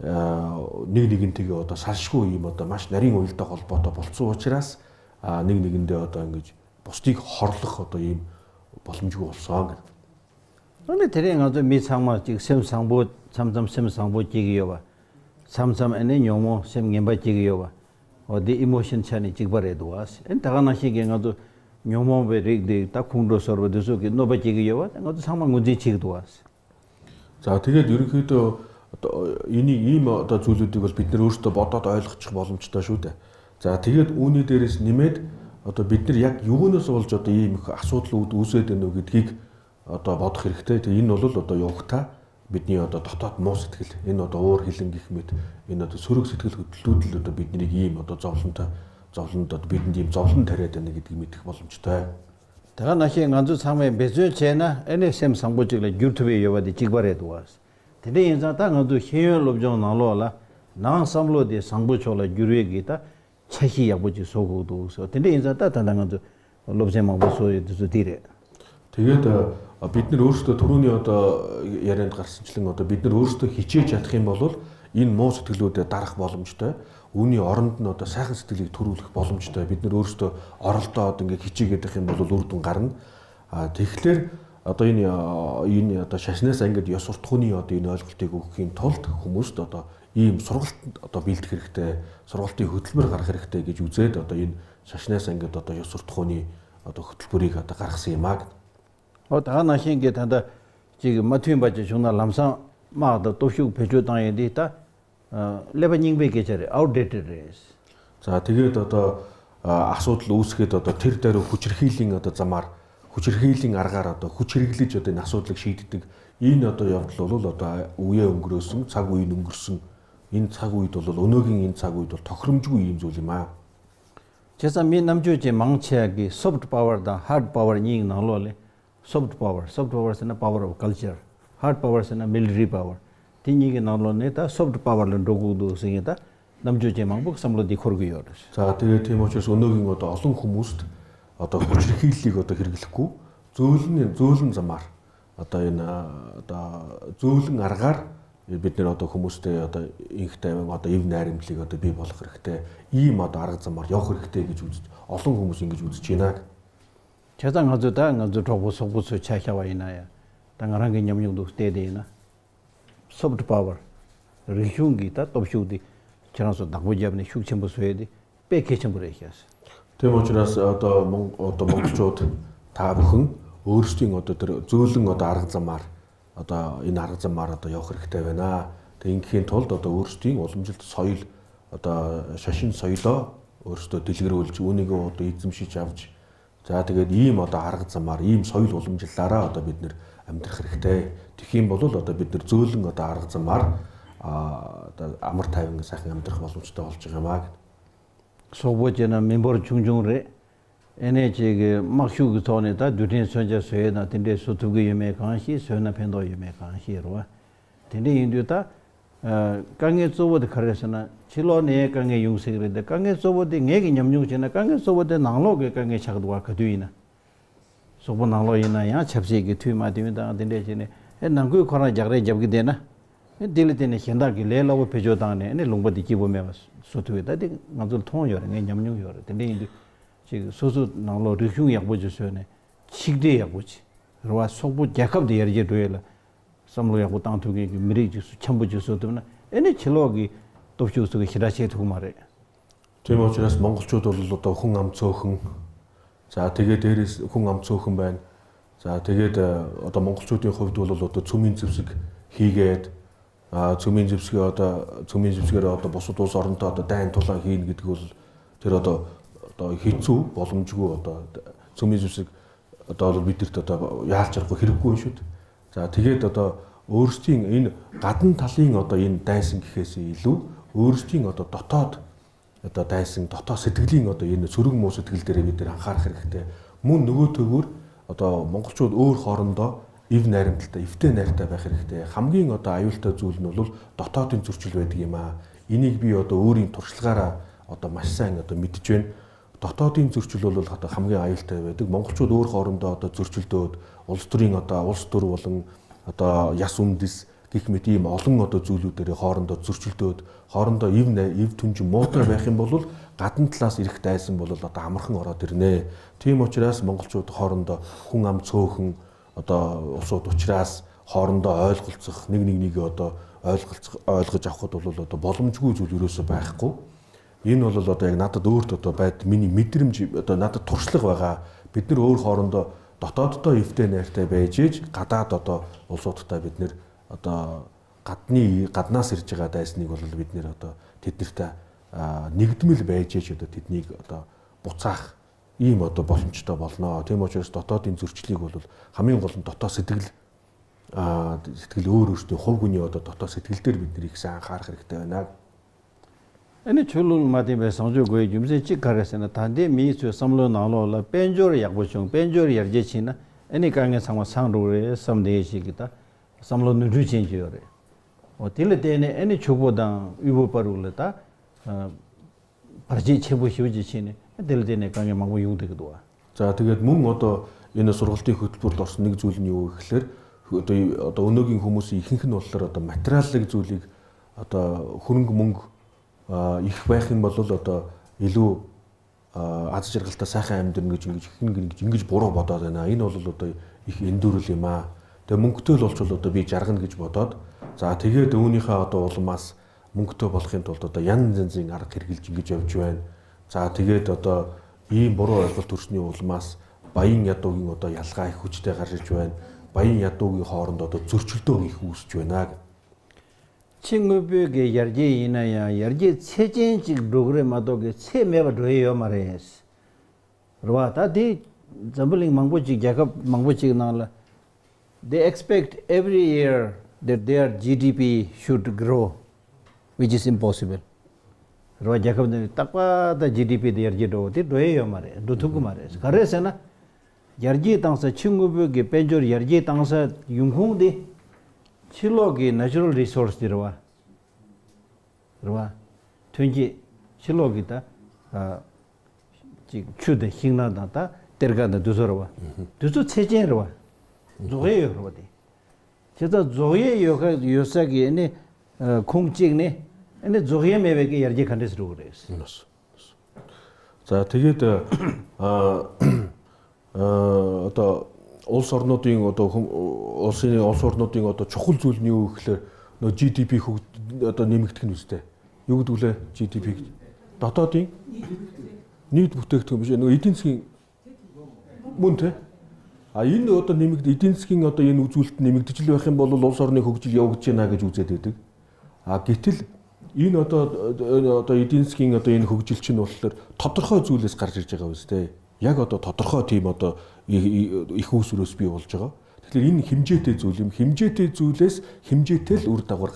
нэг нэгнтэйгээ одоо салшгүй ийм одоо маш нарийн уялдаа холбоотой болцсон учраас нэг нэгэндээ одоо ингэж бусдыг хорлох одоо ийм боломжгүй болсон гэдэг. 근데 대리 가서 미 상마 직 샘상보 참참 샘상보 지기요바 참참 에네 뇽모 샘 녜바 지기요바 어디 이모션 차니 직바레도 와스 엔 다가나시게 가도 뇽모베 릭디 다 쿵도 서버데서 노바 지기요바 가도 상마 문제 지기도 와스. За тэгээд ерөнхийдөө одоо энийг ийм одоо зүйлүүдийг бол бид нэр өөрсдөө бодоод ойлгочих боломжтой шүү дээ. За тэгээд үүний дээрээс нэмээд одоо бид нар яг юунаас болж одоо ийм их асуудлууд үүсээд байна уу гэдгийг одоо бодох хэрэгтэй. Тэгээд энэ бол одоо явгатаа бидний одоо дотоод муу сэтгэл, энэ одоо уур хилэн гэх мэт энэ одоо сөрөг сэтгэл хөдлөлүүд л одоо биднийг ийм одоо зовлонтой зовлонд одоо бидэнд ийм зовлон тариад байна гэдгийг мэдэх боломжтой. 다가나시 간주 상에 배주 체나 NSM 상보직을 유튜브에 여바디 직바레도 왔어. 근데 인자 다 간주 해외 롭정 나로라 나 삼로데 상보초라 유르에기다 차시 야보지 소고도 소. 근데 인자 다 단단 간주 롭정 마보소 디레. Тэгээд бид нар өөрсдөө түрүүний одоо ярианд гарсанчлан одоо бид нар өөрсдөө хичээж чадах юм бол энэ муу сэтгэлүүдэд дарах боломжтой. Үүний оронд нь одоо сайхан сэтгэлийг төрүүлэх боломжтой. Бид нар өөрсдөө оролдоод ингээ хичээгээд байх юм бол үр дүн гарна. А тэгэхээр одоо энэ одоо шашнаас ингээд ёс суртахууны одоо энэ ойлголтыг өгөхийн тулд хүмүүст одоо ийм сургалт одоо бэлдэх хэрэгтэй, сургалтын хөтөлбөр гаргах хэрэгтэй гэж үзээд одоо энэ шашнаас ингээд одоо ёс суртахууны одоо хөтөлбөрийг одоо гаргасан юм аа. 다가나시 게 단다 지금 마트인 바지 존나 람상 마다 도슈 배조 당에 다 레바닝베 게저레 outdated race. За тэгээд одоо асуудал үүсгэхэд одоо тэр даруй хүчирхийллийн одоо замаар хүчирхийллийн аргаар одоо хүч хэрэглэж одоо энэ асуудлыг шийддэг. Энэ одоо явдал бол одоо үеэ өнгөрөөсөн, цаг үеийн өнгөрсөн. Энэ цаг үед бол өнөөгийн энэ цаг үед бол тохиромжгүй юм зүйл юм аа. 제가 미 남주제 망치하기 soft power 다 hard power 닝 나로래. Soft power sena power of culture, hard power sena military power. Tinige 나로네 다 soft power 를 도구도 생기다. 남주제 망복 삼로디 코르고요. За тэгээд тийм учраас өнөөгийн одоо олон хүмүүст одоо хүчирхийллийг одоо хэрэглэхгүй зөөлөн замаар одоо энэ одоо зөөлөн аргаар бид нэр одоо хүмүүстэй одоо инх тайван одоо эв найрамдлыг одоо бий болгох хэрэгтэй. Ийм одоо арга замаар явах хэрэгтэй гэж үзэж олон хүмүүс ингэж үзэж байна. 제가 가져다 가져 도고 소고서 차샤와 있나야. 당가랑게 냠냠도 때데나. Soft power. 리흉기다 톱슈디. 지나서 낙보잡네 슉 첨부 소에디. 빼게 첨부를 했어. Тийм учраас одоо монголчууд та бүхэн өөрсдийн одоо тэр зөөлөн одоо арга замаар одоо энэ арга замаар одоо явах хэрэгтэй байна. Тэг ингээхийн тулд одоо өөрсдийн уламжлалт соёл одоо шашин соёлоо өөрсдөө дэлгэрүүлж үүнийгээ одоо эзэмшиж авч за тэгээд ийм одоо арга замаар ийм соёл уламжлалаараа одоо бид нэр амьдрах хэрэгтэй. Тэгэх юм бол одоо бид нэр зөөлөн одоо арга замаар одоо амар тайван сайхан амьдрах боломжтой болж байгаа юм аа гэд. 소보제나 멤버 중중레 에네지게 막슈 토네다 두딘 선자 소에나 딘데 소투게 예메 강시 소나 펜도 예메 강시로 딘데 인두다 강에 쪼보데 카레스나 칠로네 강에 용세그레데 강에 쪼보데 녜게 냠뇽체나 강에 쪼보데 낭로게 강에 차도와 거두이나 소보 낭로이나 야 찹세게 투마 디민다 딘데 제네 에 낭구 코나 자그레 잡게 되나 딜테네 현다기 레라고 배조당네 네 롱바디 기보메 소투에다 디 강조 통요레 녜 냠뇽요레 딘데 인두 지금 소소 낭로 르흉 약보주서네 칙대 약보지 로와 속보 약합도 예르제 도엘라 삼로 약보 땅투게 미리 주수 첨부 주수 때문에 애네 칠로기 돕주수게 히라시 두고 말해. Тийм учраас монголчууд бол одоо хүн ам цөөхөн. За тэгээ дээрээс хүн ам цөөхөн байна. За тэгээд одоо монголчуудын хувьд бол одоо цөмийн зэвсэг хийгээд цөмийн зэвсгээ одоо цөмийн зэвсгээр одоо бусад улс оронтой одоо дайн тулаан хийнэ гэдэг бол тэр одоо хэцүү боломжгүй одоо цөмийн зэвсэг одоо бол бидэрт одоо яалч аргагүй хэрэггүй юм шүү дээ. За тэгээд одоо өөрсдийн энэ гадна талын одоо энэ дайсан гэхээс илүү өөрсдийн одоо дотоод одоо дайсан дотоод сэтгэлийн одоо энэ сөрөг муу сэтгэл дээр бид нэр анхаарах хэрэгтэй. Мөн нөгөө төвөр одоо монголчууд өөр хоорондоо эв найрамдалтай, эвтэй найртай байх хэрэгтэй. Хамгийн одоо аюултай зүйл нь бол дотоодын зөрчил байдаг юм аа. Энийг би одоо өөрийн туршлагаараа одоо маш сайн одоо мэдж байна. Дотоодын зөрчил бол одоо хамгийн аюултай байдаг. Монголчууд өөр хоорондоо одоо зөрчилдөөд улс төрийн одоо улс төр болон одоо яс үндэс гэх мэт ийм олон одоо зүйлүүдээр хоорондоо зөрчилдөөд хоорондоо эв түнжин муутай байх юм бол гадна талаас ирэх дайсан бол одоо амархан ороод ирнэ. Тийм учраас монголчууд хоорондоо хүн ам цөөхөн одоо улсууд учраас хоорондоо ойлголцох, нэг нэгийг одоо ойлголцох, ойлгож авахд бол одоо боломжгүй зүйл ерөөсөө байхгүй. Энэ бол одоо яг надад өөрт одоо байд миний мэдрэмж одоо надад туршлага байгаа. Бид нар өөр хоорондоо дотооддоо эвтэй найртай байж ээж гадаад одоо улсуудтай бид нэр одоо гаднаас ирж байгаа дайсныг бол бид нэр одоо тэднэртэй нэгдмэл байж ээж одоо тэднийг одоо буцаах ийм одоо боломжтой болно. Тийм учраас дотоодын зөрчлийг бол хамгийн гол нь дотоод сэтгэл сэтгэл өөр өөртөө хувь хүний одоо дотоод сэтгэл дээр бид нэр их сайн анхаарах хэрэгтэй байна. 아니 줄을 마디 배 성주 거의 юм세 직 가르세나 단데 미수 삼로 나로라 벤조르 약보총 벤조르 yarje치나 아니 강에 상와 상로레 삼대시기다 삼로 누주진지요레 어 딜데네 아니 초보당 유보파룰다 바지 체부 시우지치네 딜데네 강에 망고 용되기도. За тэгээд мөн одоо энэ сургалтын хөтөлбөрт орсон нэг зүйл нь юу гэхээр одоо өнөөгийн хүмүүсийн ихэнх нь болохоор одоо материалын зүйлийг одоо хөрөнгө мөнгө их байх юм бол одоо илүү аз жаргалтай сайхан амьдрна гэж ингэж ихэнх ингэж буруу бодоод байна. Энэ бол одоо их эндүрэл юм аа. Тэгээ мөнгөтэй л болчвол одоо би жаргана гэж бодоод за тэгээд үүнийхээ одоо улмаас мөнгөтэй болохын тулд одоо янз янзын арга хэрэгжилж ингэж явж байна. За тэгээд одоо ийм буруу ойлголт төрсний улмаас баян ядуугийн одоо ялгаа их хүчтэй гарч ирж байна. Баян ядуугийн хооронд одоо зөрчилдөөн их үүсэж байна. 친구비게 yarje 이나야 yarje 체진직 로그레 마도게 체메바 도에요 말레스 로아다 디 잠블링 망보직 자급 망보직 나라 they expect every year that their GDP should grow which is impossible. 로아 자급 네 딱바다 GDP 데 yarje 도 디 도에요 말레 도투고 말레스 가레세나 yarje 땅사 친구비게 벤조르 yarje 땅사 융홍디 칠로기 natural resource 디르와 르와 튼지 칠로기다 지 추데 힝나다다 데르가다 두서르와 두서 체제르와 조에요 그러디 제가 조에 요가 요사기 네 콩찍네 근데 조에 매베게 yarje 간데스로 그래스. За тэгээд одоо улс орнуудын одоо улсын улс орнуудын одоо чухал зүйл нь юу гэхээр нөө GDP одоо нэмэгдэх нь үстэй. Юу гэдэг лээ GDP гэж? Дотоодын нийт бүтээгдэхүүн биш нөгөө эдийн засгийн мөн тэ. А энэ одоо нэмэгд эдийн засгийн одоо энэ үзүүлэлт нэмэгдэж л байх юм бол улс орны хөгжил явагдаж байна гэж үзээд байдаг. А гэтэл энэ одоо эдийн засгийн одоо энэ хөгжил чинь болохоор тодорхой зүйлээс гарч ирж байгаа үстэй. Яг одоо тодорхой тийм одоо их үүсвэрээс бий болж байгаа. Тэгэхээр энэ хэмжээтэй зүйл юм. Хэмжээтэй зүйлээс хэмжээтэй л үр дагавар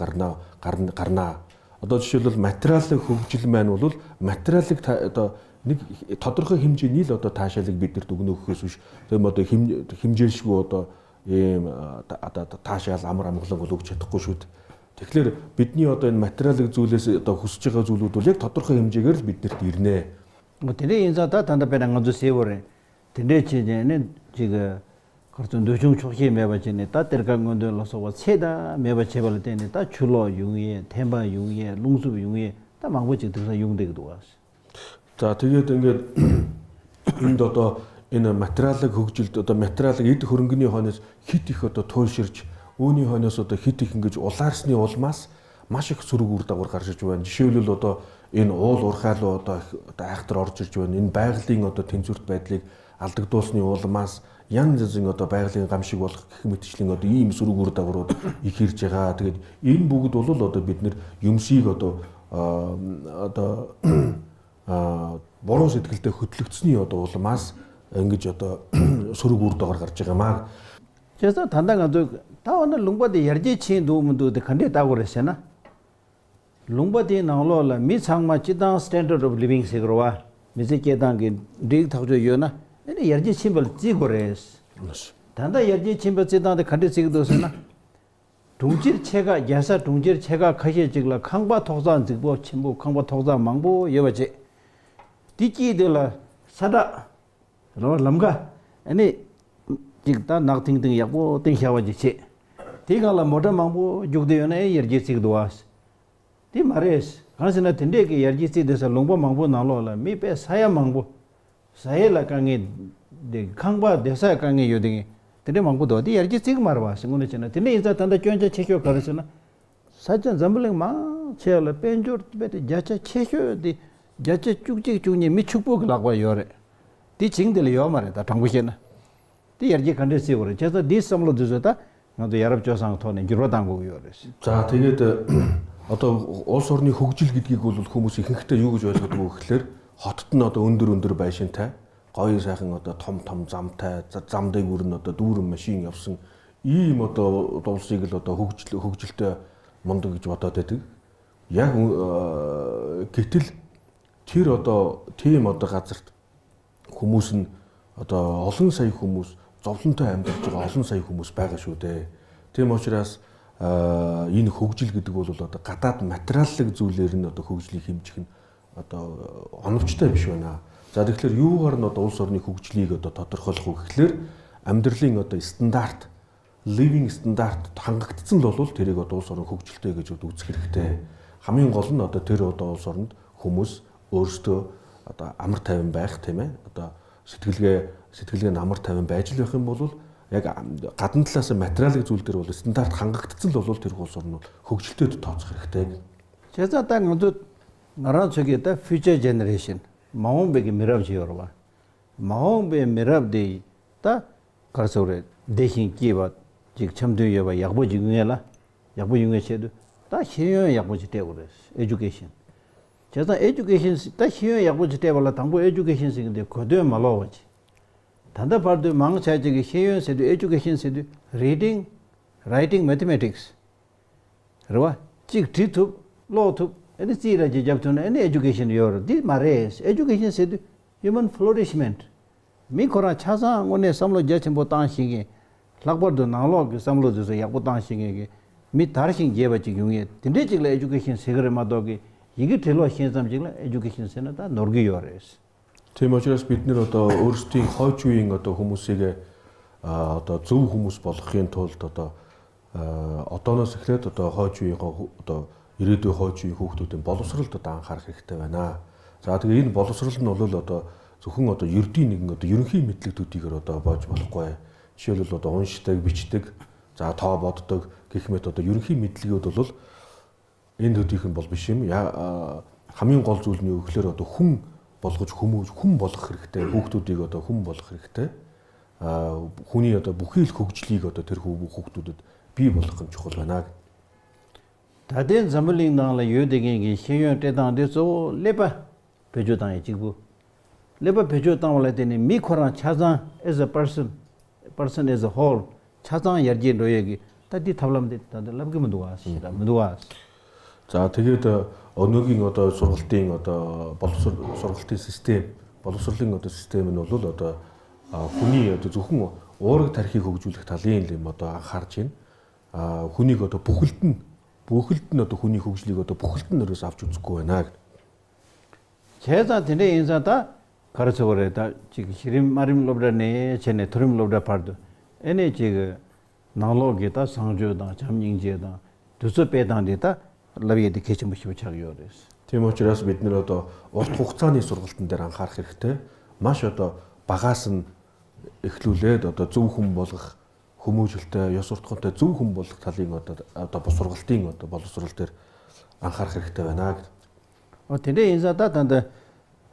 гарнаа. Одоо жишээлбэл материалын хөгжил маань бол материалыг одоо нэг тодорхой хэмжээний л одоо таашаалыг биднэрт өгнө гэхээс биш. Тийм одоо хэмжээлшгүй одоо ийм одоо таашаал амар амгалан бол өгч чадахгүй шүү дээ. Тэгэхээр бидний одоо энэ материалын зүйлээс одоо хүсэж байгаа зүйлүүд бол яг тодорхой хэмжээгээр л биднэрт ирнэ. 뭐 되네 인사다 단다 배랑 건조 세월에 되네 지제는 지금 그렇죠 노중 초기 매바지네 다 데르간 건도 로서 체다 매바 체발 때네 다 줄로 용에 템바 용에 룽수 용에 다 망고지 들어서 용되기도 왔어. За тэгээд ингээд энд одоо энэ материалын хөгжилд одоо материалын эд хөрөнгөний хойноос хит их одоо туйлширч үүний хойноос одоо хит их ингэж улаарсны улмаас маш их сөрөг үр дагавар гарч ирж байна. Жишээлбэл одоо энэ уул уурхай руу одоо айхтар орж ирж байна. Энэ байгалийн одоо тэнцвэрт байдлыг алдагдуулсны улмаас янз янзын одоо байгалийн гам шиг болох гэх мэтчлийн одоо ийм сөрөг үр дагаврууд их ирж байгаа. Тэгээд энэ бүгд бол одоо бид нэр юмсыг одоо буруу сэтгэлдээ хөтлөгдсөний одоо улмаас ингэж одоо сөрөг үр дагавар гарч байгаа маа. 그래서 단단가도 다 오늘 룽바데 yarje 친 도문도 간데 다고레세나 룽바데 나올라 미창마 지당 standard of living 세그로와 미세계당게 릭 타고 요나 아니 yarje 친벌 지고레스 단다 yarje 친벌 지당데 간데 세그도세나 동질 체가 야사 동질 체가 카시 직라 캉바 톡산 직보 친부 캉바 톡산 망보 여바지 디지들라 사다 로 람가 아니 직다 낙팅팅 약보 땡샤와지치 디갈라 모다 망보 죽대요네 yarje 직도와스 디 마레스 간스나 텐데게 yarje 직데서 롱보 망보 나로라 미페 사야 망보 사야라 강에 데 캉바 데사 강에 요딩 དེ་མང་པོ་འདུག་དེ་ཡར་རྒྱས་ཚིག་མ་རེད་པ་ཞིག་དངོས་གནས་བྱས་ན་དེ་འདྲ་ཡིན་ཙང་ད་ལྟ་སྐྱོན་ཆ་ཆེ་ཤོས་ག་རེ་ཟེར་ན། ས་ཆ་འཛམ་བུ་གླིང་མང་ཆེ་བ་ལ་དཔལ་འབྱོར་དཔེ་དེ 11% དེ 11 12 མི་ཕྱུག་པོ་གི་ལག་པར་ཡོད་རེད། དེ་བྱིངས་དེ་ལ་ཡོད་མ་རེད་ད་དྲང་པོ་བཤད་ན། དེ་ཡར་རྒྱས་ག་འདྲས་བརྩི་དགོས་རེད་བྱས་ཙང་འདིའི་བསམ་བློ་འདི་ཚོ་ད་ང་ཚོ་ཡ་རབས་སྤྱོད་བཟང་གི་ཐོག་ནས་འགྱུར་བ་གཏང་དགོས་ཀྱི་ཡོད་རེད། За тэгээд одоо улс орны хөгжил гэдгийг бол хүмүүс ихэнхдээ юу гэж ойлгодог вэ гэхлээр хотод нь одоо өндөр өндөр байшинтай, гоё сайхан одоо том том замтай, зам дээгүүр нь одоо дүүрэн машин явсан ийм одоо улсыг л одоо хөгжилтэй мундаг гэж бодоод байдаг. Яг гэтэл тэр одоо тийм одоо газарт хүмүүс нь одоо олон сая хүмүүс зовлонтой амьдарч байгаа олон сая хүмүүс байгаа шүү дээ. Тийм учраас энэ хөгжил гэдэг бол одоо гадаад материаллык зүйлээр нь одоо хөгжлийг хэмжих нь одоо оновчтой биш байна. За тэгэхээр юугаар нь одоо улс орны хөгжлийг одоо тодорхойлох вэ гэхлээр амьдралын одоо стандарт, living стандарт хангагдсан л бол тэрийг одоо улс орон хөгжилтэй гэж үзэх хэрэгтэй. Хамгийн гол нь одоо тэр одоо улс оронд хүмүүс өөрсдөө одоо амар тайван байх, тийм ээ. Одоо сэтгэлгээ нь амар тайван байж л байх юм бол яг гадна талаас материалын зүйл дээр бол стандарт хангагдсан л бол тэр улс орн бол хөгжилтэйд тооцох хэрэгтэй. 제가 딱 먼저 나라 저기다 future generation 마음베기 미랍 지어봐. 마음베 미랍데 다 가르쳐래. 대신 기바 직 참도 여바 약보 지궁해라. 약보 융해체도 다 시연 약보 지대 그래. Education. 제가 education 다 시연 약보 지대 발라 당보 education 생긴데 거대 말로지. 단다 바르도 망차지기 시연 세도 education 세도 reading, writing, mathematics. 그러와 직 뒤투 로투 아니 지라지 잡토는 아니 education 요르 디 마레스 education 세도 human flourishment. 미 코라 차상 오네 삼로 제침보 땅시게 락버도 나로그 삼로도서 약보 땅시게 미 다르신 제바지 용에 딘데직라 education 세거레 마도기 이게 텔로 신삼직라 education 세나다 노르기 요레스. Тийм учраас бид нэр одоо өөрсдийн хойч үеийн одоо хүмүүсийг одоо зөв хүмүүс болгохын тулд одоо одооноос эхлээд одоо хойч үеийн одоо ирээдүйн хойч үеийн хүүхдүүдийн боловсролд одоо анхаарах хэрэгтэй байна. За тэгээ энэ боловсрол нь бол одоо зөвхөн одоо ердийн нэгэн одоо ерөнхий мэдлэг төдийгөр одоо боож болохгүй. Жишээлбэл одоо уншдаг, бичдэг, за тоо боддог гэх мэт одоо ерөнхий мэдлэгүүд бол энэ төдийх нь бол биш юм. Хамгийн гол зүйл нь юу гэхээр одоо хүн болгож хүмүүс хүн болгох хэрэгтэй. Хүүхдүүдийг одоо хүн болгох хэрэгтэй. Хүний одоо бүхий л хөгжлийг одоо тэр хүүхдүүдэд бий болгох нь чухал байна. 다된 잠블링 나라 요데겐 신용 대당 데서 레바 배조당에 지고 레바 배조당 원래 되니 미코랑 차장 as a person person as a whole 차장 열지 로얘기 다디 답람데 다들 랍기면 도와 시다 도와. За тэгээд өнөөгийн одоо сургалтын одоо сургалтын систем, боловсролын одоо систем нь бол одоо хүний одоо зөвхөн уураг тархийг хөгжүүлэх талын юм одоо анхаарч байна. Хүнийг одоо бүхэлд нь одоо хүний хөгжлийг одоо бүхэлд нь өрөөс авч үзэхгүй байна гэх. 제가 근데 인사다 가르쳐 버려다 지금 히림 마림 로브라네 쟤네 토림 로브라 파도 애네 지금 나로게다 상조다 잠닝제다 두서 빼당데다 лавьяд кэчэн бүшив чаг ёрээс. Тийм учраас бид нэр одоо урт хугацааны сургалтын дээр анхаарах хэрэгтэй. Маш одоо багаас нь эхлүүлээд одоо зөв хүн болгох, хүмүүжлэлтэй, ёс суртахуунтай зөв хүн болгох талын одоо сургалтын одоо боловсрол дээр анхаарах хэрэгтэй байна гэдэг. Тэгээ инзада танд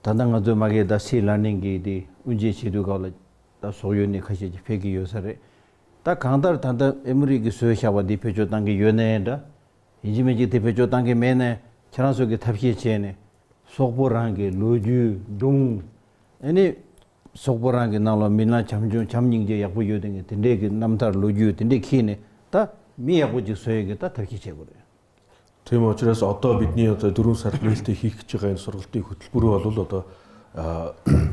танданга зөө маги да си learning ги үнжи чидү гол да союны хашиж феги ёсаре. 다 강달 단다 에무리기 소샤와 디페조 당기 요네다 이지메지 디페조 당기 메네 차란소기 탑시 체네 속보랑게 로주 동 아니 속보랑게 나로 민나 잠중 잠닝제 약부 요등에 딘데기 남tar 로주 딘데 키네 다 미야고지 소에게 다 탑시 체고래. Тийм учраас одоо бидний одоо 4 сард нээлттэй хийх гэж байгаа энэ сургалтын хөтөлбөр бол одоо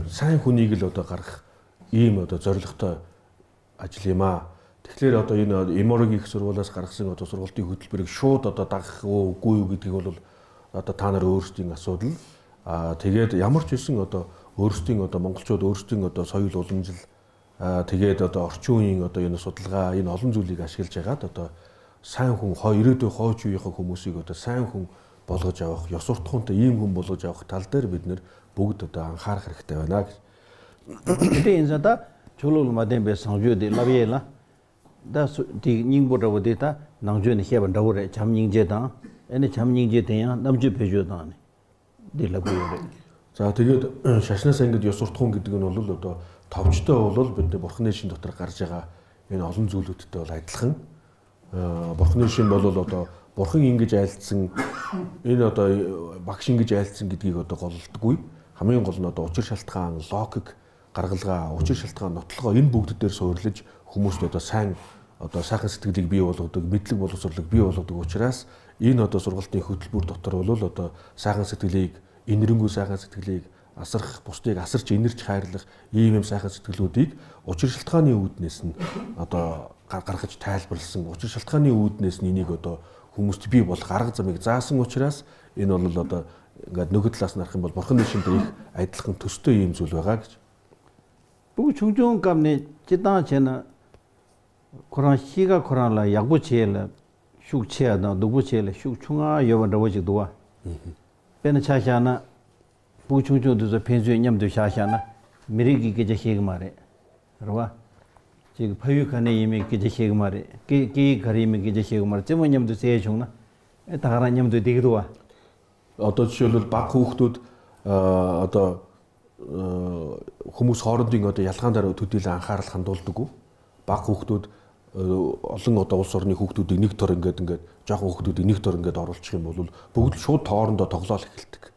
сайн хүнийг л одоо гаргах ийм одоо зорилготой ажил юм аа. Тэгэхээр одоо энэ Эморигийн их сургуулиас гаргасан одоо сургалтын хөтөлбөрийг шууд одоо дагах уу үгүй юу гэдгийг бол одоо та нар өөрсдийн асуудал. Тэгээд ямар ч үсэн одоо өөрсдийн одоо монголчууд өөрсдийн одоо соёл уламжил тэгээд одоо орчин үеийн одоо энэ судалгаа энэ олон зүйлийг ашиглаж ягаад одоо сайн хүн ирээдүйн хойч үеийнхээ хүмүүсийг одоо сайн хүн болгож авах, ёс суртахуунтай ийм хүн болгож авах тал дээр бид нэр бүгд одоо анхаарах хэрэгтэй байна гэж. Тэгээд энэ зада чулуул маден бэ санжуу дэ лавьела. 다 닝보라고 데다 낭주는 해본다고 그래 잠닝제다 애네 잠닝제 대야 남주 배주다네 дэлэггүй. За тэгээд шашнаас ингэж ёс суртахуун гэдэг нь бол одоо товчтой бол бидний бурхны шин дотор гарч байгаа энэ олон зүйлүүдтэй бол адилхан. Бурхны шин бол одоо бурхан ингэж айлдсан энэ одоо багш ингэж айлдсан гэдгийг одоо голлдоггүй. Хамгийн гол нь одоо учир шалтгаан, логик, гаргалгаа, учир шалтгаан, нотлогоо энэ бүгд дээр суурлаж хүмүүст одоо сайн одоо сайхан сэтгэлийг бий болгодог, мэдлэг боловсролыг бий болгодог учраас энэ одоо сургалтын хөтөлбөр дотор бол одоо сайхан сэтгэлийг, инэрэнгүй сайхан сэтгэлийг асрах, бусдыг асарч инэрч хайрлах ийм юм сайхан сэтгэлүүдийг учир шалтгааны үүднээс нь одоо гаргаж тайлбарласан, учир шалтгааны үүднээс нь энийг одоо хүмүүст бий болох арга замыг заасан учраас энэ бол одоо ингээд нөгөө талаас нь харах юм бол бурхны шинээр их адилхан төстэй ийм зүйл байгаа гэж. Бүгд чүнжүүн гамны жидан чэнэ Коран 시가 코란라 약부치엘 슉치야나 누구치엘 슉충아 여번라고 지도와 빼는 차샤나 부충충도서 편수에 냠도 샤샤나 미리기 계제 시기 말에 그러와 지금 파유칸에 이미 계제 시기 말에 게 거리미 계제 시기 말에 쯤 냠도 세종나 다가라 냠도 되기도와 одоо жишээлбэл баг хүүхдүүд одоо хүмүүс хоорондын одоо ялгаан дээр төдийлөн анхаарал хандуулдаггүй. Баг хүүхдүүд олон одоо улс орны хүүхдүүдийг нэг тор ингээд жоохон хүүхдүүдийг нэг тор ингээд оруулчих юм бол бүгд л шууд тоорондоо тоглоол эхэлдэг.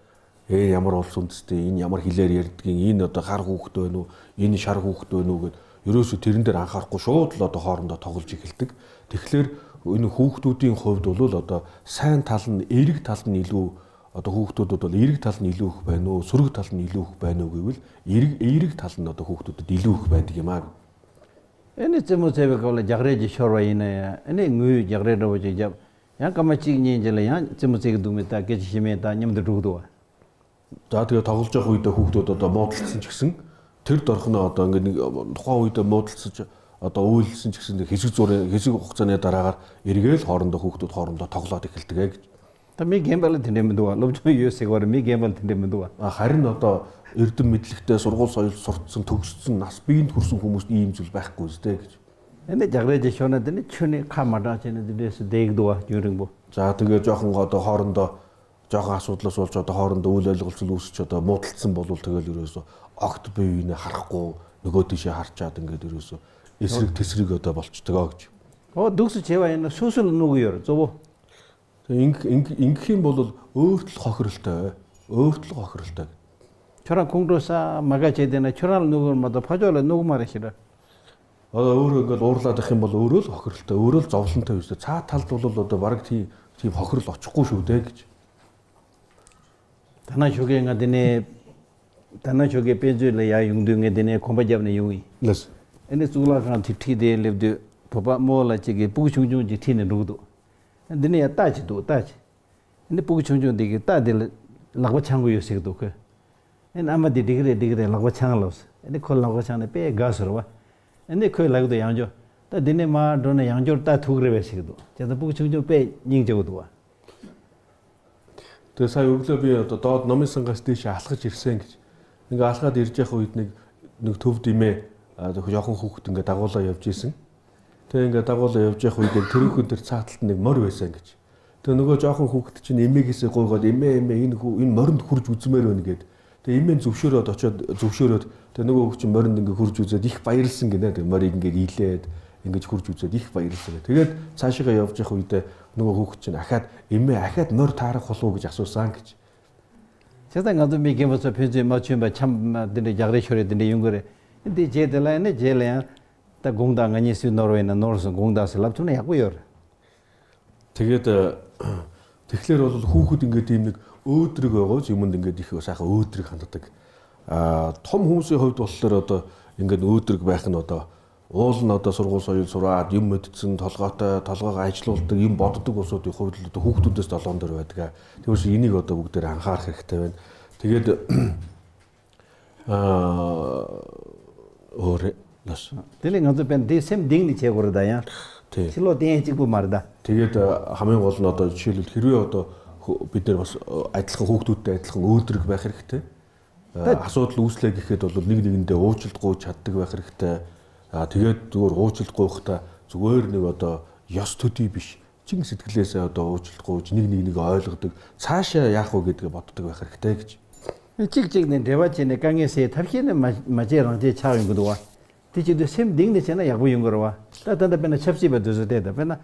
Ямар улс үндэстэй, энэ ямар хэлээр ярьдгийг, энэ одоо хар хүүхэд байна уу, энэ шар хүүхэд байна уу гэд ерөөсөө тэрэн дээр анхаарахгүй шууд л одоо хоорондоо тоглож эхэлдэг. Тэгэхээр энэ хүүхдүүдийн хувьд бол одоо сайн тал нь, эерэг тал нь илүү одоо хүүхдүүдэд бол эерэг тал нь илүү их байна уу, сөрөг тал нь илүү их байна уу гэвэл эерэг тал нь одоо хүүхдүүдэд илүү их байдаг юм аа. 애네 쯤 제가 자그레지 쇼라이네 애네 ngui 자그레로 제자 양 까마치 녀인젤 양 쯤 제가 두메다 게치시메다 냠도 두고도. За тэгээ тоглож явах үедээ хүүхдүүд одоо муудалцсан ч гэсэн тэр дорхноо одоо ингээд нэг тухайн үедээ муудалцаж одоо уйлсан ч гэсэн хэсэг зургийн хэсэг хугацааны дараагаар эргээл хоорондоо хүүхдүүд хоорондоо тоглоод эхэлдэг ээ гэж. Та ми гэмбэл тэндэмдүү ловжо юусэгор ми гэмбэл тэндэмдүү. Харин одоо эрдэм мэдлэгтэй сургууль соёл суртсан төгссөн нас биеинд хүрсэн хүмүүст ийм зүйл байхгүй зү гэж. Энд жагрэж шонод энэ чүний камада чинь дэс дээгдүү юрэнбо. За тэгээ жоохон одоо хоорондоо жоохон асуудлаас болж одоо хоорондоо үйл ойлголцол үүсч одоо муудалцсан болвол тэгэл ерөөсөө огт бие биенээ харахгүй нөгөө тийшээ харчаад ингээд ерөөсөө эсрэг тэсрэг одоо болчдгоо гэж. Оо дүгс чэва энэ сүсэл нүг ёр зөв. Ингэх юм бол өөртөл хохиролтой. Өөртөл хохиролтой. Чоран кунгроса магачэдэнэ чорал нүгэр мада пажола нүгмар хира. Одоо өөрөө ингээл уурлаад их юм бол өөрөө л хохиролтой, өөрөө л зовлонтой биш. Цаа талд бол одоо бараг тийм хохирол очихгүй шүү дээ гэж. Танаа шүгэ ингэдэнэ танаа шүгэ пэжүлэ яа юнгдүнгэ дэнэ компажавны юуи. Лэс. Эне зүглахан титхи дээлэвдэ папа мола чигэ бүгд чүнжүн житхинэ нүгдү. 근데 야 따지도 따지. 근데 보기 충분히 따들 락바 창고 요새도 그. 엔 아마 디그레 락바 창로스. 근데 콜 락바 창네 빼 가스로 와. 근데 그 락도 양조. 다 디네 마 돈에 양조 따 두그레 베시도. 저도 보기 충분히 빼 닝저고도 와. Тэгээ сая өглөө би одоо доод номын сангаас тийш алхаж ирсэн гэж. Ингээ алхаад ирж явах үед нэг төвд имээ жоохон хүүхэд ингээ дагуулаа явж исэн. Тэгээ ингээ дагуулаа явж явах үед тэрүүхэн тэр цааталт нэг морь байсан гэж. Тэгээ нөгөө жоохон хүүхэд чинь эмээгээсээ гуйгаад эмээ энэ энэ моринд хурж үзмээр байна гэд. Тэгээ эмээ зөвшөөрөөд очиод зөвшөөрөөд тэгээ нөгөө хүүхэд чинь моринд ингээ хурж үзээд их баярлсан гинэ. Тэгээ морийг ингээ илээд ингэж хурж үзээд их баярлсан. Тэгээд цаашаа явж явах үедээ нөгөө хүүхэд чинь ахаад эмээ ахаад морь таарах болов уу гэж асуусан гэж. 제가 가도 미게버서 편지 맞춘 참 근데 자그레 쇼레 근데 용거래. 근데 제들라네 제래야 та гунгда ганис норвена норсон гунгдаас лавчна яг юу. Тэгээд тэгэхээр бол хүүхэд ингээд ийм нэг өөдрөг байгаа юмд ингээд их сайхан өөдрөг ханддаг. Аа том хүмүүсийн хувьд болохоор одоо ингээд өөдрөг байх нь одоо уул нь одоо сургууль соёл сураад юм мэдсэн толгойтой толгойгоо ажилуулдаг юм боддог улсуудын хувьд л одоо хүүхдүүдээс долоон дээр байдаг. Тэгвэрс энийг одоо бүгдээр анхаарах хэрэгтэй байна. Тэгээд өөр лас. Тэгэл ганц бэн дэсэм дигний чегурда яа. Чило дэн чиг бумарда. Тэгээд хамгийн гол нь одоо жишээлбэл хэрвээ одоо бид нар бас адилхан хүүхдүүдтэй адилхан өөдрөг байх хэрэгтэй. Асуудал үүслээ гэхэд бол нэг нэгэндээ уучлалт гуйж чаддаг байх хэрэгтэй. Тэгээд зүгээр уучлалт гуйхдаа зүгээр нэг одоо ёс төдий биш чин сэтгэлээсээ одоо уучлалт гуйж нэг нэг нэг ойлгодог цаашаа яах вэ гэдгээ боддог байх хэрэгтэй гэж. 직 네 대화치네 강에서 탑시는 마제 랑제 차인 거도 와. 티치도 셈 딩네 체나 약부 용거로 와. 따단다 배나 첩시바 두서 되다. 배나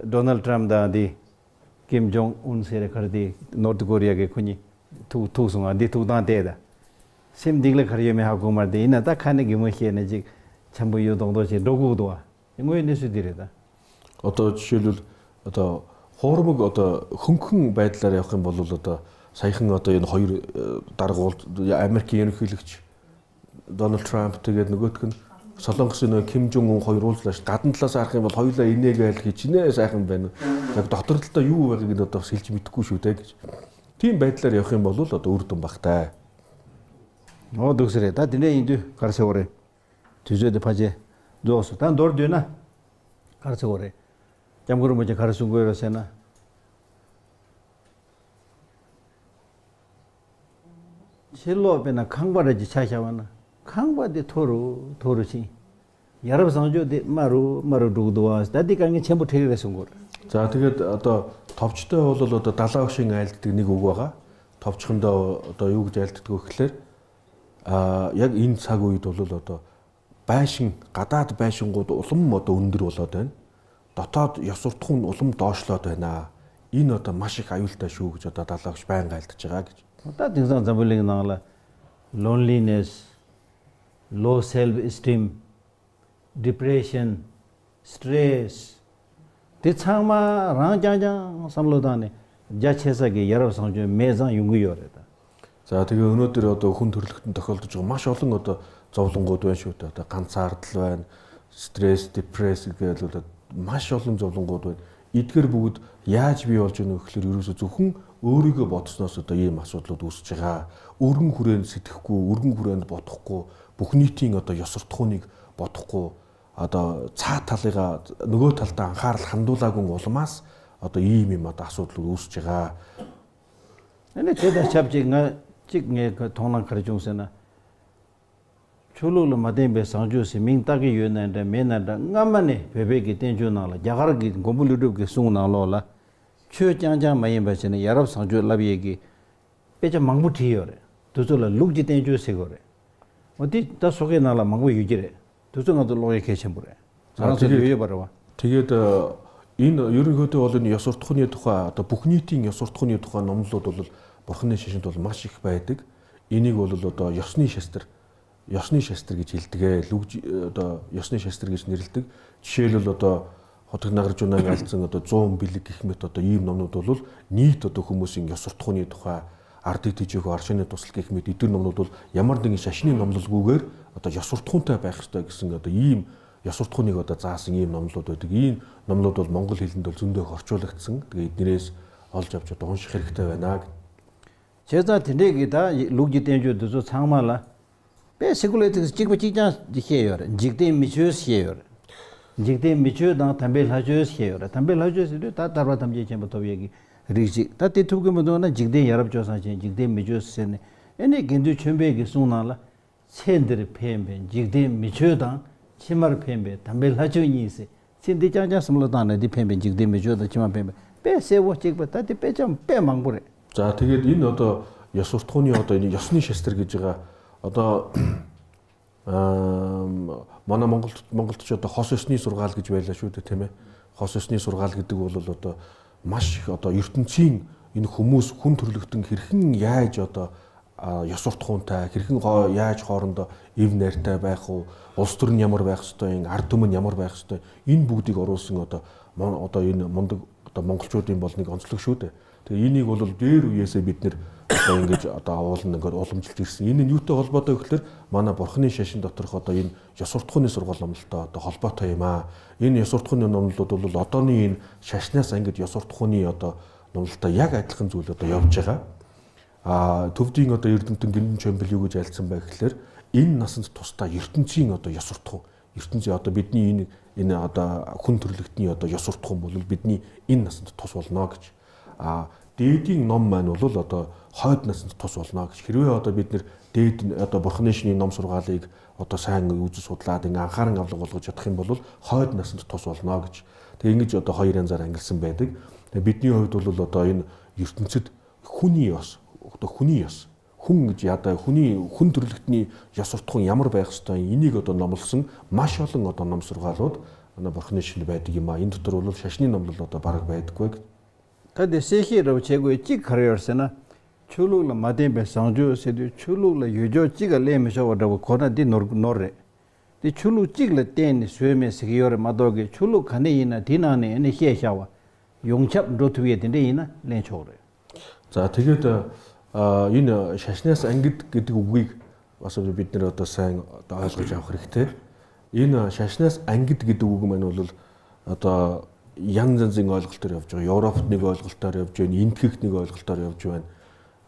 도널드 트럼프다 디 김 종 운 세레 거디 노르트 코리아게 쿠니 투 투송아 디 투단 되다. 셈 딩레 거리에 하고 말데 이나 딱 하는 게 뭐시에네 지 전부 요동도시 로고도 와. 이거에 뉴스들이다. Одоо жишээлбэл одоо хуурмаг одоо хөнгөн байдлаар явах юм бол одоо саяхан одоо энэ хоёр дарга Америкийн ерөнхийлөгч Дональд Трамп тэгээд нөгөөх нь Солонгосын нөгөө Ким Жон Ун хоёр уулзлаа ш. Гадна талаас харах юм бол хоёулаа инээгээл хичнээн сайхан байна. Яг дотор талдаа юу байгааг нь одоо бас хэлж мэдэхгүй шүү дээ гэж. Тийм байдлаар явах юм бол одоо үр дүн багтай. 어 독스레 다 드네 인두 가르쳐 오래. 뒤져도 파제 놓았어. 단 돌드나 가르쳐 오래. 잠그로 먼저 가르쳐 거여서나 실로 배나 강바르지 차샤와나 강바데 토로 토로시 여러 상조데 마루 마루 두고와 다디 강에 전부 퇴래선 거. За тэгээд одоо товчтой бол одоо далаа өгшин айлддаг нэг үг байгаа. Товчхондоо одоо юу гэж айлддаг вэ гэхлээр яг энэ цаг үед бол одоо байшин гадаад байшингууд улам одоо өндөр болоод байна. Дотоод ёс суртахуун улам доошлоод байна. Энэ одоо маш их аюултай шүү гэж одоо далаа өгш байнга айлдаж байгаа гэж. Одоо тэгсэн замбулын наала loneliness, low self esteem, depression, stress 대 창마 랑장장 삼로다네 자체사게 여러 상주 매장 연구요래다. За тэгээ өнөөдөр одоо хүн төрөлхтөнд тохиолдож байгаа маш олон одоо зовлонгууд байна шүү дээ. Одоо ганцаардал байна, стресс, депресс гэдэг бол маш олон зовлонгууд байна. Эдгээр бүгд яаж бий болж байгаа вэ гэхлээр ерөөсөө зөвхөн өөрийгөө бодсноос одоо ийм асуудлууд үүсэж байгаа. Өргөн хүрээнд сэтгэхгүй, өргөн хүрээнд бодохгүй, бүх нийтийн одоо ёс суртахууныг бодохгүй, одоо цаа талыгаа нөгөө талдаа анхаарал хандуулаагүй улмаас одоо ийм юм одоо асуудлууд үүсэж байгаа. Энд тэд чавжиг 찍게 통랑 가르쳐주세요. 출루를 마덴베 상주시 민따기 유난데 메난다 ngамane 베베기 땡주나라 야가르기 고불루르기 숭나로라 최장장 마임바시네 야랍 상주 라비에기 빼자 망부티요레 두졸라 룩지 땡주 세고레 어디 다 속에 나라 망부 유지레 두졸나도 로에 계신부레 알아서 유예 바라와. Тэгээд энэ ерөнхийдөө бол энэ ёс суртахууны тухай одоо бүх нийтийн ёс суртахууны тухай номлолууд бол Бурханы шашинд бол маш их байдаг. Энийг бол одоо ёсны шастр гэж хэлдэг. Лүгж одоо ёсны шастр гэж нэрлэдэг. Жишээлбэл одоо Хотог Нагаржунагийн альцсан одоо 100 бэлэг гэх мэт одоо ийм номнууд бол нийт одоо хүмүүсийн ёс суртахууны тухай ардыг тэжээх аршины тусал гэх мэт эдгээр номнууд бол ямар нэгэн шашны номлолгүйгээр одоо ёс суртахуунтай байх ёстой гэсэн одоо ийм ёс суртахууныг одоо заасан ийм номлолууд байдаг. Ийм номлууд бол монгол хэлэнд бол зөндөө их орчуулагдсан. Тэгээ эднэрээс олж авч одоо унших хэрэгтэй байна гэх. 제가 드네기다 룩지 땡주 두조 창마라 배 세굴레트 찍고 찍자 해요. 직대 미주스 해요. 직대 미주다 담배 하주스 해요. 담배 하주스도 다 다바 담제 쳔부 얘기 리지 다 대투게 뭐도나 직대 여럽 조사진 직대 미주스네 에네 겐두 쳔베기 송나라 쳔들 펜벤 직대 미주다 치마르 펜베 담배 하주니세 쳔데 장장 스물다네 디 펜벤 직대 미주다 치마 펜베 배 세워 찍고 다디 배좀 배 망부래. За тэгээд энэ одоо ёс суртахууны одоо энэ ёсны шастр гэж байгаа одоо манай Монголд ч одоо хос ёсны сургаал гэж байлаа шүү дээ тийм ээ. Хос ёсны сургаал гэдэг бол одоо маш их одоо ертөнцийн энэ хүмүүс хүн төрлөختөн хэрхэн яаж одоо ёс суртахуунтай хэрхэн яаж хоорондоо эв найртай байх уу, улс төр нь ямар байх ёстой, ард түмэн ямар байх ёстой, энэ бүгдийг оруулсан одоо энэ мундаг одоо монголчуудын бол нэг онцлог шүү дээ. Тэгээ энийг бол дээр үеэсээ бид нэр одоо ингэж одоо агуулна ингээд уламжилж ирсэн. Энэ нь юутай холбоотой гэхээр манай Бурханы шашин доторх одоо энэ ёс суртахууны сургаал номлолтой одоо холбоотой юм аа. Энэ ёс суртахууны номлолууд бол одооны энэ шашнаас ингээд ёс суртахууны одоо номлолтой яг адилхан зүйл одоо явж байгаа. А төвдийн одоо эрдэмтэн Гиндэн Чомбил юу гэж альцсан бай гэхээр энэ насанд тусдаа ертөнцийн одоо ёс суртахуун, ертөнцийн одоо бидний энэ одоо хүн төрлөختний одоо ёс суртахуун бол бидний энэ насанд тус болно гэж. А Дээдийн ном маань бол одоо хойд насанд тус болно гэж. Хэрвээ одоо бид нэр дээд одоо бурхны шинийн ном сургаалыг одоо сайн үзэж судлаад ингээ анхааран авлага болгож чадах юм бол хойд насанд тус болно гэж. Тэгээ ингэж одоо хоёр янзаар ангилсан байдаг. Тэгээ бидний хувьд бол одоо энэ ертөнцид хүний ёс, одоо хүний ёс, хүн гэж ядаа хүний хүн төрлөختний ёс суртахуун ямар байх ёстой энийг одоо номлосон маш олон одоо ном сургаалууд манай бурхны шинэ байдаг юм а. Энэ дотор бол шашны номлол одоо бараг байдаггүй. Та дэсэхи ровчэгүй чиг харьярсана чулуула мадын бэ санжуу сэдүү чулуула южо чига лэмшо вадав кона ди норре. Ди чулуу чигла тэн сүмэ сгиор мадоги чулуу кане ина динане эне хешава 용чап ротвие дэндэ ина лэнчоре. За тэгээд энэ шашнаас ангид гэдэг үгийг бас бид нэр одоо сайн одоо ойлгож авах хэрэгтэй. Энэ шашнаас ангид гэдэг үг маань бол одоо янз янзын ойлголтоор явж байгаа. Европт нэг ойлголтоор явж байна, Энэтхэгт нэг ойлголтоор явж байна.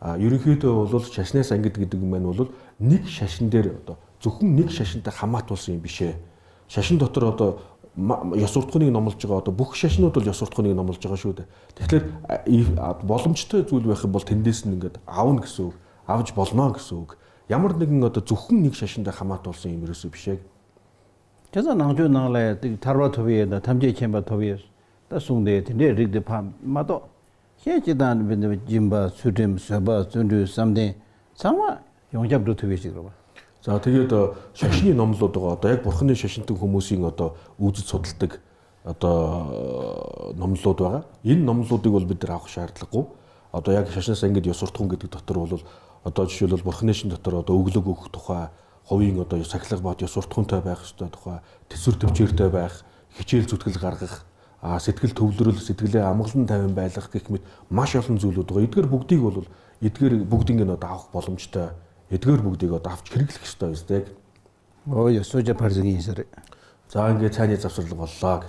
А ерөнхийдөө бол шашнаас ангид гэдэг юм маань бол нэг шашин дээр одоо зөвхөн нэг шашинтай хамаатуулсан юм биш ээ. Шашин дотор одоо ёс суртахууныг номлож байгаа одоо бүх шашнууд бол ёс суртахууныг номлож байгаа шүү дээ. Тэгэхээр боломжтой зүйл байх юм бол тэндээс нь ингээд авна гэсэн үг, авч болно гэсэн үг. Ямар нэгэн одоо зөвхөн нэг шашинтай хамаатуулсан юм ерөөсөө биш ээ. Тэза нангжуу нанглаа тарва товие да тамжи чемба товие да сунде тэндэ ригдэ па мадо хээжидан бид жимба сүдэм сөба зүндү самдэ цама 용잡 руу шиг рүү. За тэгээд шашны номлууд байгаа. Одоо яг бурхны шашинтан хүмүүсийн одоо үзэж судалдаг одоо номлууд байгаа. Энэ номлуудыг бол бид нар авах шаардлагагүй. Одоо яг шашнаас ангид ёс суртахуун гэдэг дотор бол одоо жишээлбэл бурхны шин дотор одоо өглөг өгөх тухай, хувийн одоо сахилга бат ёс суртахуунтай байх ёстой тухай, төсвөр төвчээртэй байх, хичээл зүтгэл гаргах, сэтгэл төвлөрөл, сэтгэлээ амгалан тайван байлгах гэх мэт маш олон зүйлүүд байгаа. Эдгээр бүгдийг бол эдгээр бүгдийг нь одоо авах боломжтой. Эдгээр бүгдийг одоо авч хэрэглэх ёстой биз дээ. Ой, сужа парзгийн сэр. За ингээд цайны завсарлага боллоо.